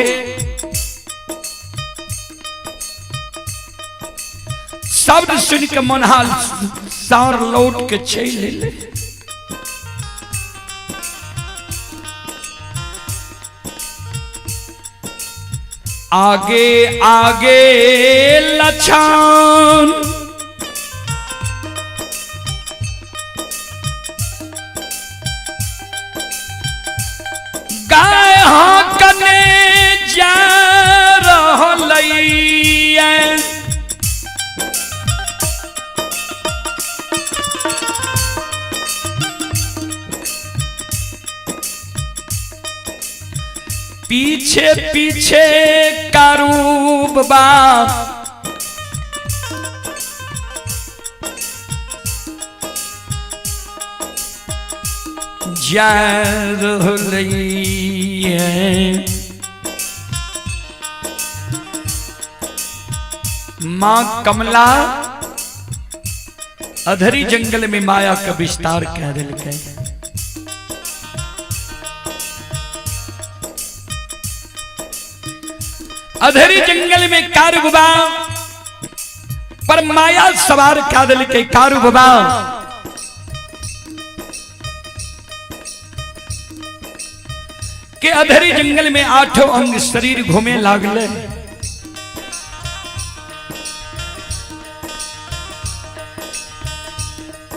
शब्द सुन के मनहाल सार लौट के चल ले। आगे आगे लछन गाय कने जा रहलैया। पीछे पीछे कारूब बा जा रहलैया। मां कमला अधरी जंगल में माया का विस्तार कह दिलकै। अधेरी जंगल में कारू बाबा पर माया सवार का दिल के कारू बाबा के अधेरी जंगल में आठों अंग शरीर घूमे लागले।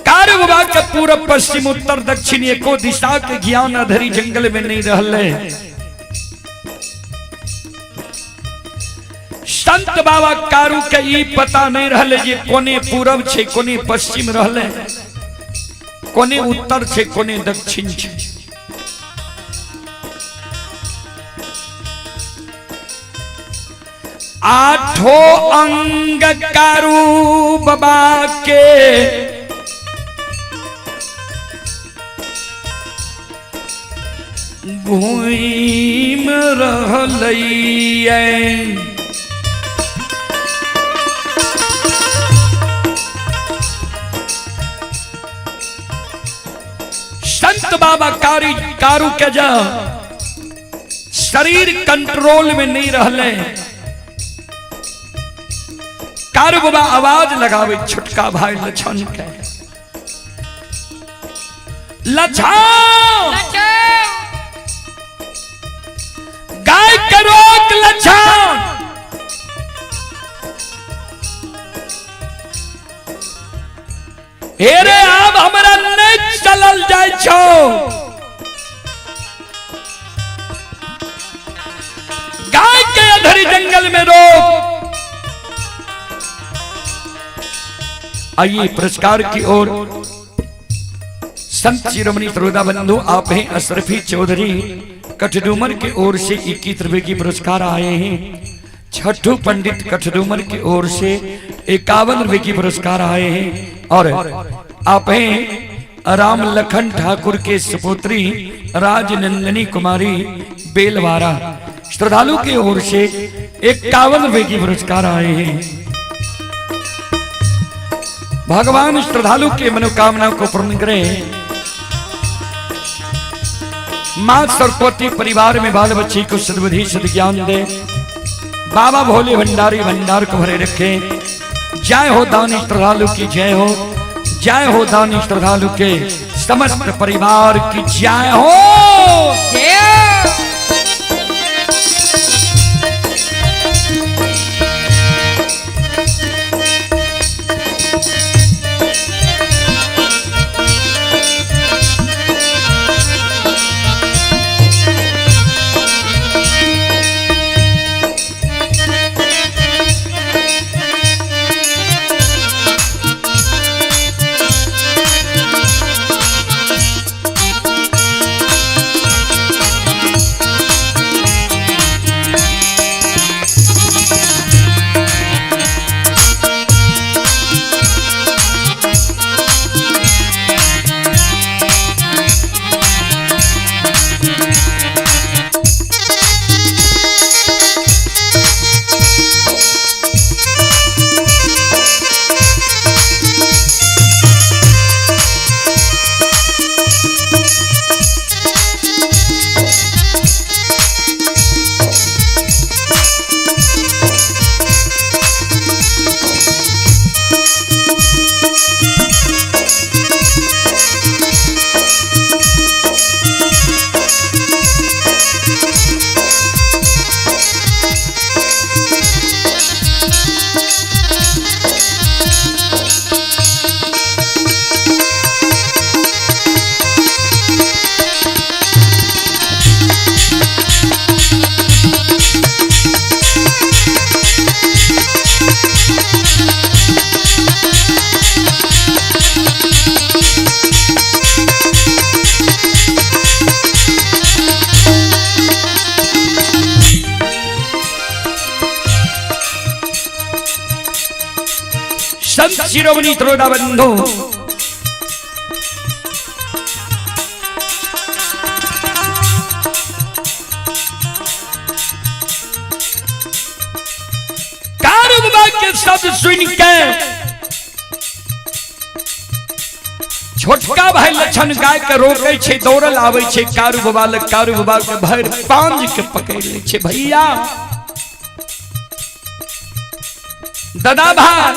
कारू बाबा के पूरब पश्चिम उत्तर दक्षिण एको दिशा के ज्ञान अधेरी जंगल में नहीं रहले। संत बाबा कारू के ई पता नहीं रहले जे कोने पूरब छे कोने पश्चिम रहले, कोने उत्तर छे कोने दक्षिण छे। आठों अंग कारू बाबा के घूम रहलैये। संत बाबा कारी कारू के जा शरीर कंट्रोल में नहीं रहले, कारू बाबा आवाज लगावे छोटका भाई लछन के, लछन गाय के रोक लछन। हेरे आब हमरा नहीं चलल जाय छौ, गाय के अधरी जंगल में रोक। आइए पुरस्कार की ओर संत शिरोमणि त्रोदा बंधु आप हैं अशरफी चौधरी कठडूमर की ओर से 21 रुपए की पुरस्कार आए हैं। छठू पंडित कठडूमर की ओर से 51 रुपए की पुरस्कार आए हैं। और आप हैं राम लखन ठाकुर के सुपुत्री राजनंदिनी कुमारी बेलवारा श्रद्धालु की ओर से 51 रुपए की पुरस्कार आए हैं। भगवान श्रद्धालु के मनोकामना को पूर्ण करें। मां सरस्वती परिवार में बाल बच्चे को सद्बुद्धि सद्ज्ञान दे। बाबा भोले भंडारी भंडार को भरे रखे। जय हो दानी श्रद्धालु की जय हो, जय हो दानी श्रद्धालु के समस्त परिवार की जय हो। संत शिरोमणि त्रोदा बंधु कारू बाबा के शब्द सुन के छोटका भाई लक्षण गाय के रोके छे, दौड़ल आवे छे कारू बाबा लग, कारू बाबा के भर पांज के पकड़ ले छे। भैया दादा भाई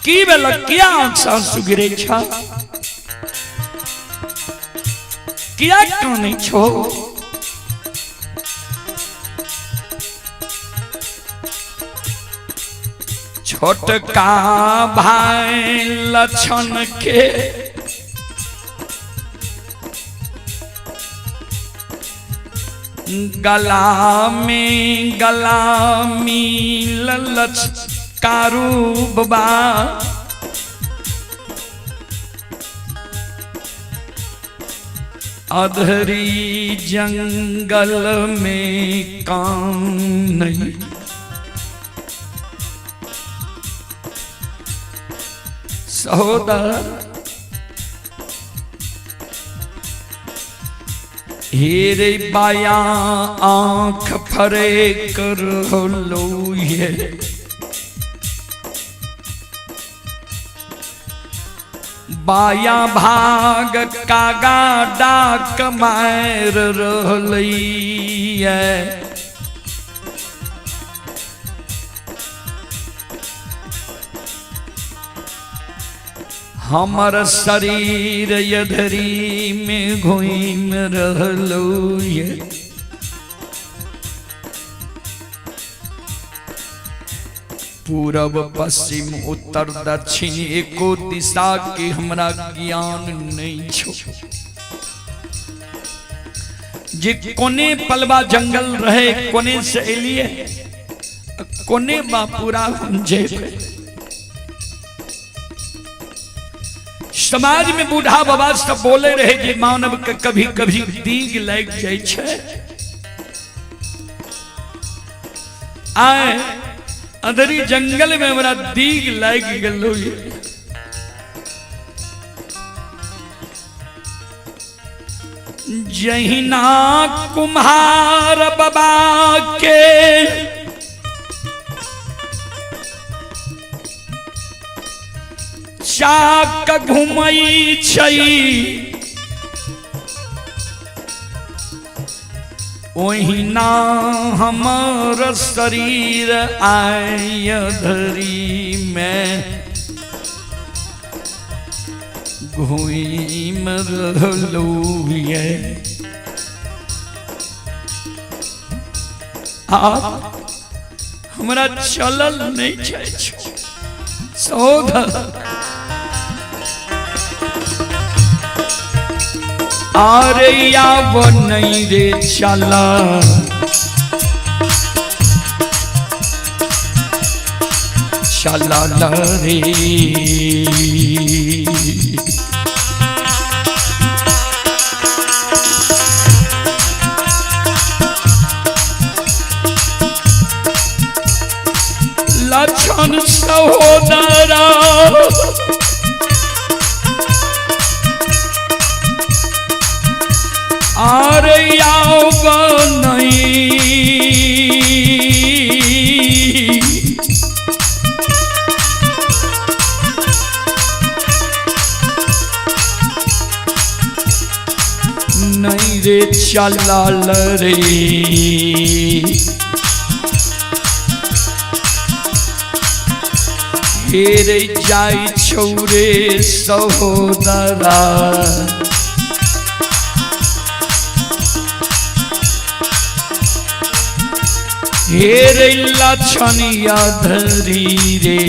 की भेलक, किया आंख से आंसू गिरे छ, किया कानै छो? छोटका भाई लक्षण के गला में गला मिलल कारू बाबा, अधरी जंगल में काम नहीं। सहोदर हेरे बाया आंख फरे कर लो ये बाया भाग कागा डाक मार रहलैया। हमर शरीर यधरी में घुम रहलो ये। पूरब पश्चिम उत्तर दक्षिण एको दिशा के हमरा ज्ञान नहीं छो। जे कोने पलवा जंगल रहे कोने से एलिए कोने बापूरा हम जेबे। समाज में बूढ़ा बाबा सब बोले रहे जे मानव के कभी कभी दीग लग जाए छे। आए अंधरी जंगल में हमरा दीग लग गेलो। जहिना कुम्हार बाबा के चाक घुमई छै ओहिना हमर शरीर आय धरी में घुइम रहलो ये। आप हमरा चलल नहीं छै सौधा आरे आव नहीं रे चला चला रे। लक्षण सहोदरा आरे आव नहीं नहीं रे चला रे। हेरे जाई छौरे सहोदरा हेरे लक्षणिया धरी रे।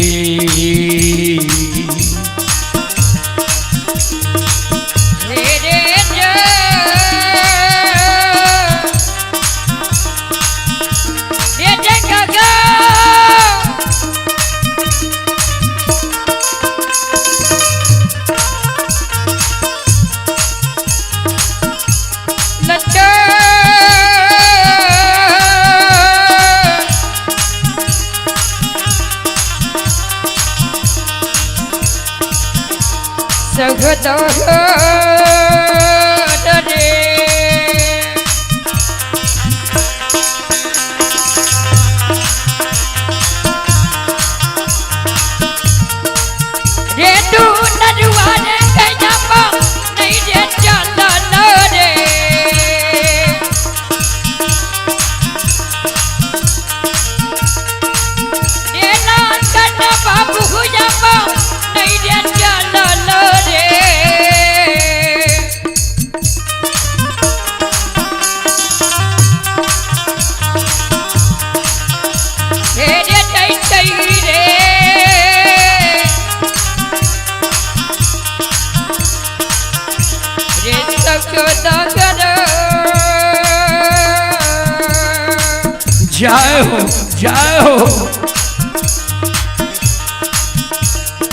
जय हो, जय हो।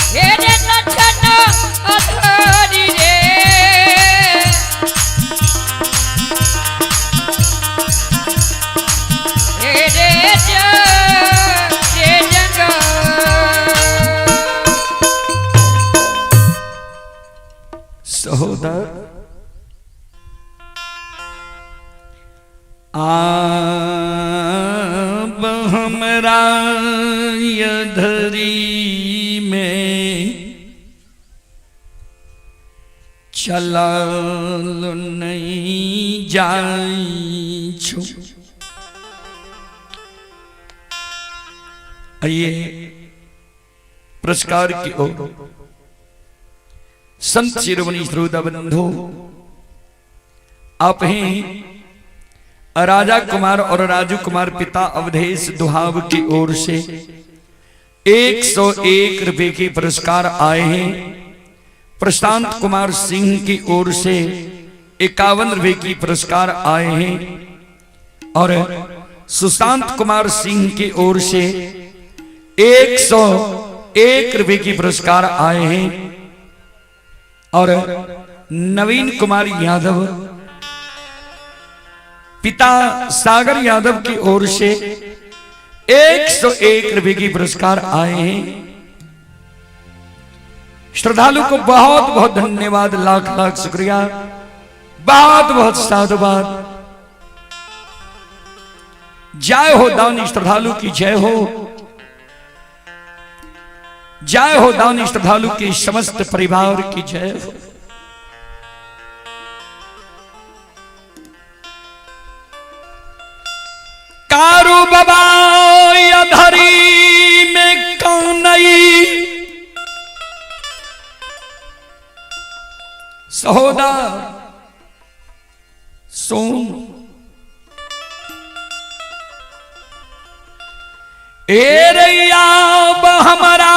हे रे लक्षण अधरी रे। हे रे रे जंग। सहोदर आब हमरा यधरी में चलल नहीं जाई छु। आइए पुरस्कार की ओर संत शिरोमणि श्रोता बंधु, आप हैं राजा कुमार और राजू कुमार पिता अवधेश दुहाव की ओर से 101 रुपए के पुरस्कार आए हैं। प्रशांत कुमार सिंह की ओर से 51 रुपए की पुरस्कार आए हैं और सुशांत कुमार सिंह की ओर से 101 रुपए की पुरस्कार आए हैं और नवीन कुमार यादव पिता सागर यादव की ओर से 101 रुपए की पुरस्कार आए हैं। श्रद्धालु को बहुत बहुत धन्यवाद, लाख लाख शुक्रिया, बहुत बहुत साधुवाद। जय हो दानी श्रद्धालु की जय हो, जय हो दानी श्रद्धालु की समस्त परिवार की जय हो। कारू बाबा अधरी में कौनई सहोदा सोम ए रैया हमारा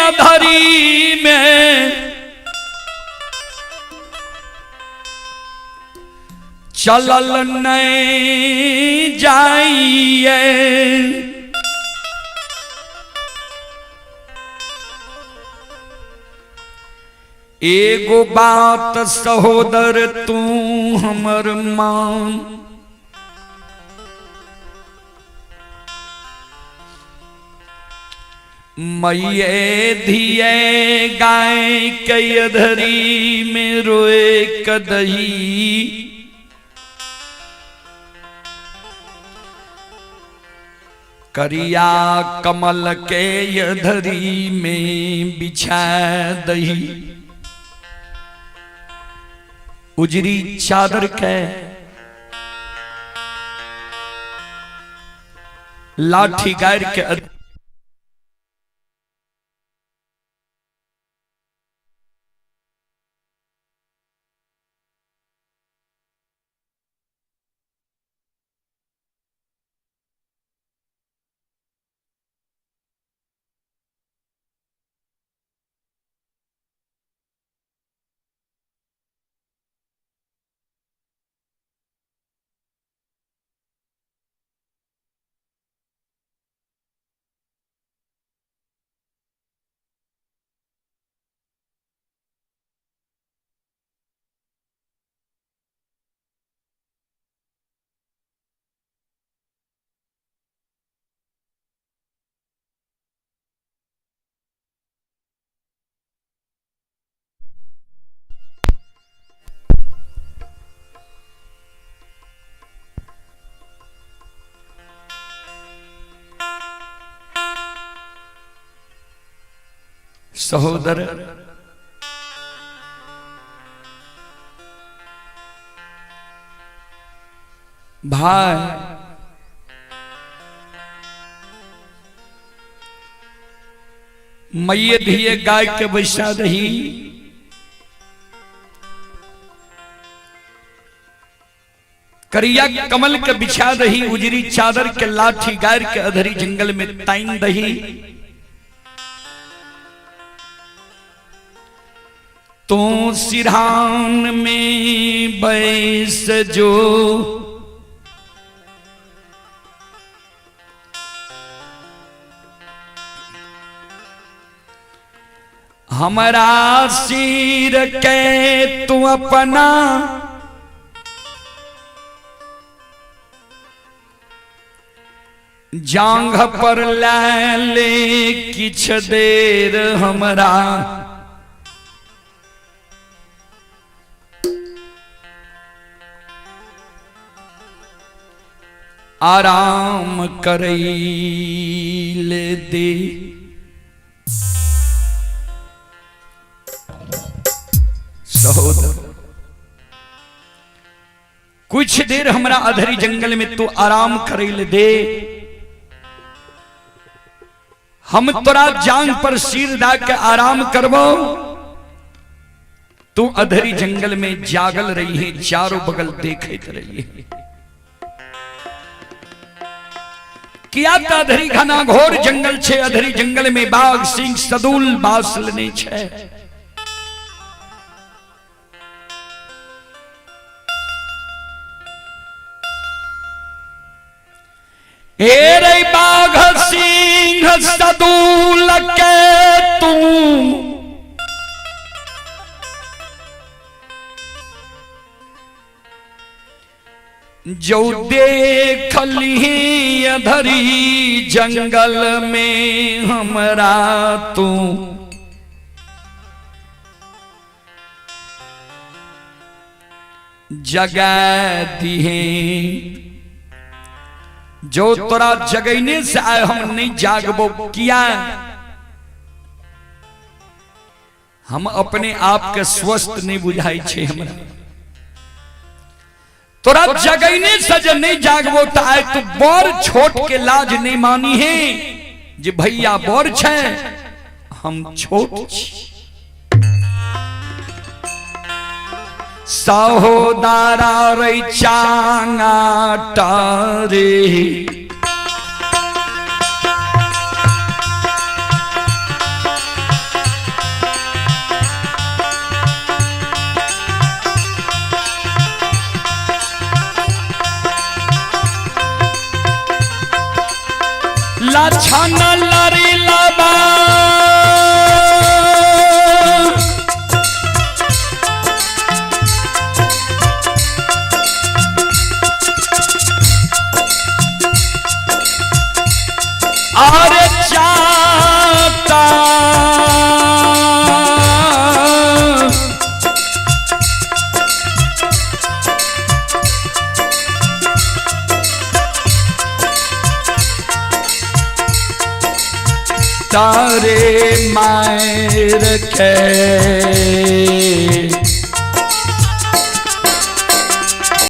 अधरी में चलल नहीं जाइए। एगो बात सहोदर तू हमर मान, मैये धिये गाय के अधरी में रोए कदही, करिया कमल के अधरी में बिछा दही, उजरी चादर के लाठी गार के सहोदर भाई मैये धिये गाय के बैसा रही, करिया कमल के बिछा दही, उजरी चादर के लाठी गाय के अधरी जंगल में ताइन दही, तो सिरहान में बैस जो हमरा सिर के तू अपना जांघ पर ले ले किछ देर हमरा आराम करैले दे। सहोदर कुछ देर हमरा अधरी जंगल में तू आराम करैले दे, हम तोरा जांग पर सिर दा के आराम करबो, तू अधरी जंगल में जागल रही है, चारों बगल देखते रही है। किया त अधरी घना घोर जंगल छे, अधरी जंगल में बाघ सिंह सदुल बास लेने छे। हे रे बाघ सिंह सदुल के तू जो देखली अधरी जंगल में हमरा तू जगा दिहे। जो तोरा जगैने से आए हम नहीं जागबो, किया हम अपने आप के स्वस्थ नहीं बुझाई छे। हमरा तोरा जगैने से जे नहीं जागबो तो आए तू बड़ छोट के लाज नहीं मानी है जे भैया बड़ छे हम छोट छी। सहोदारा रे चांगा टारे लाछन लरी लबा और चाता तारे मायर के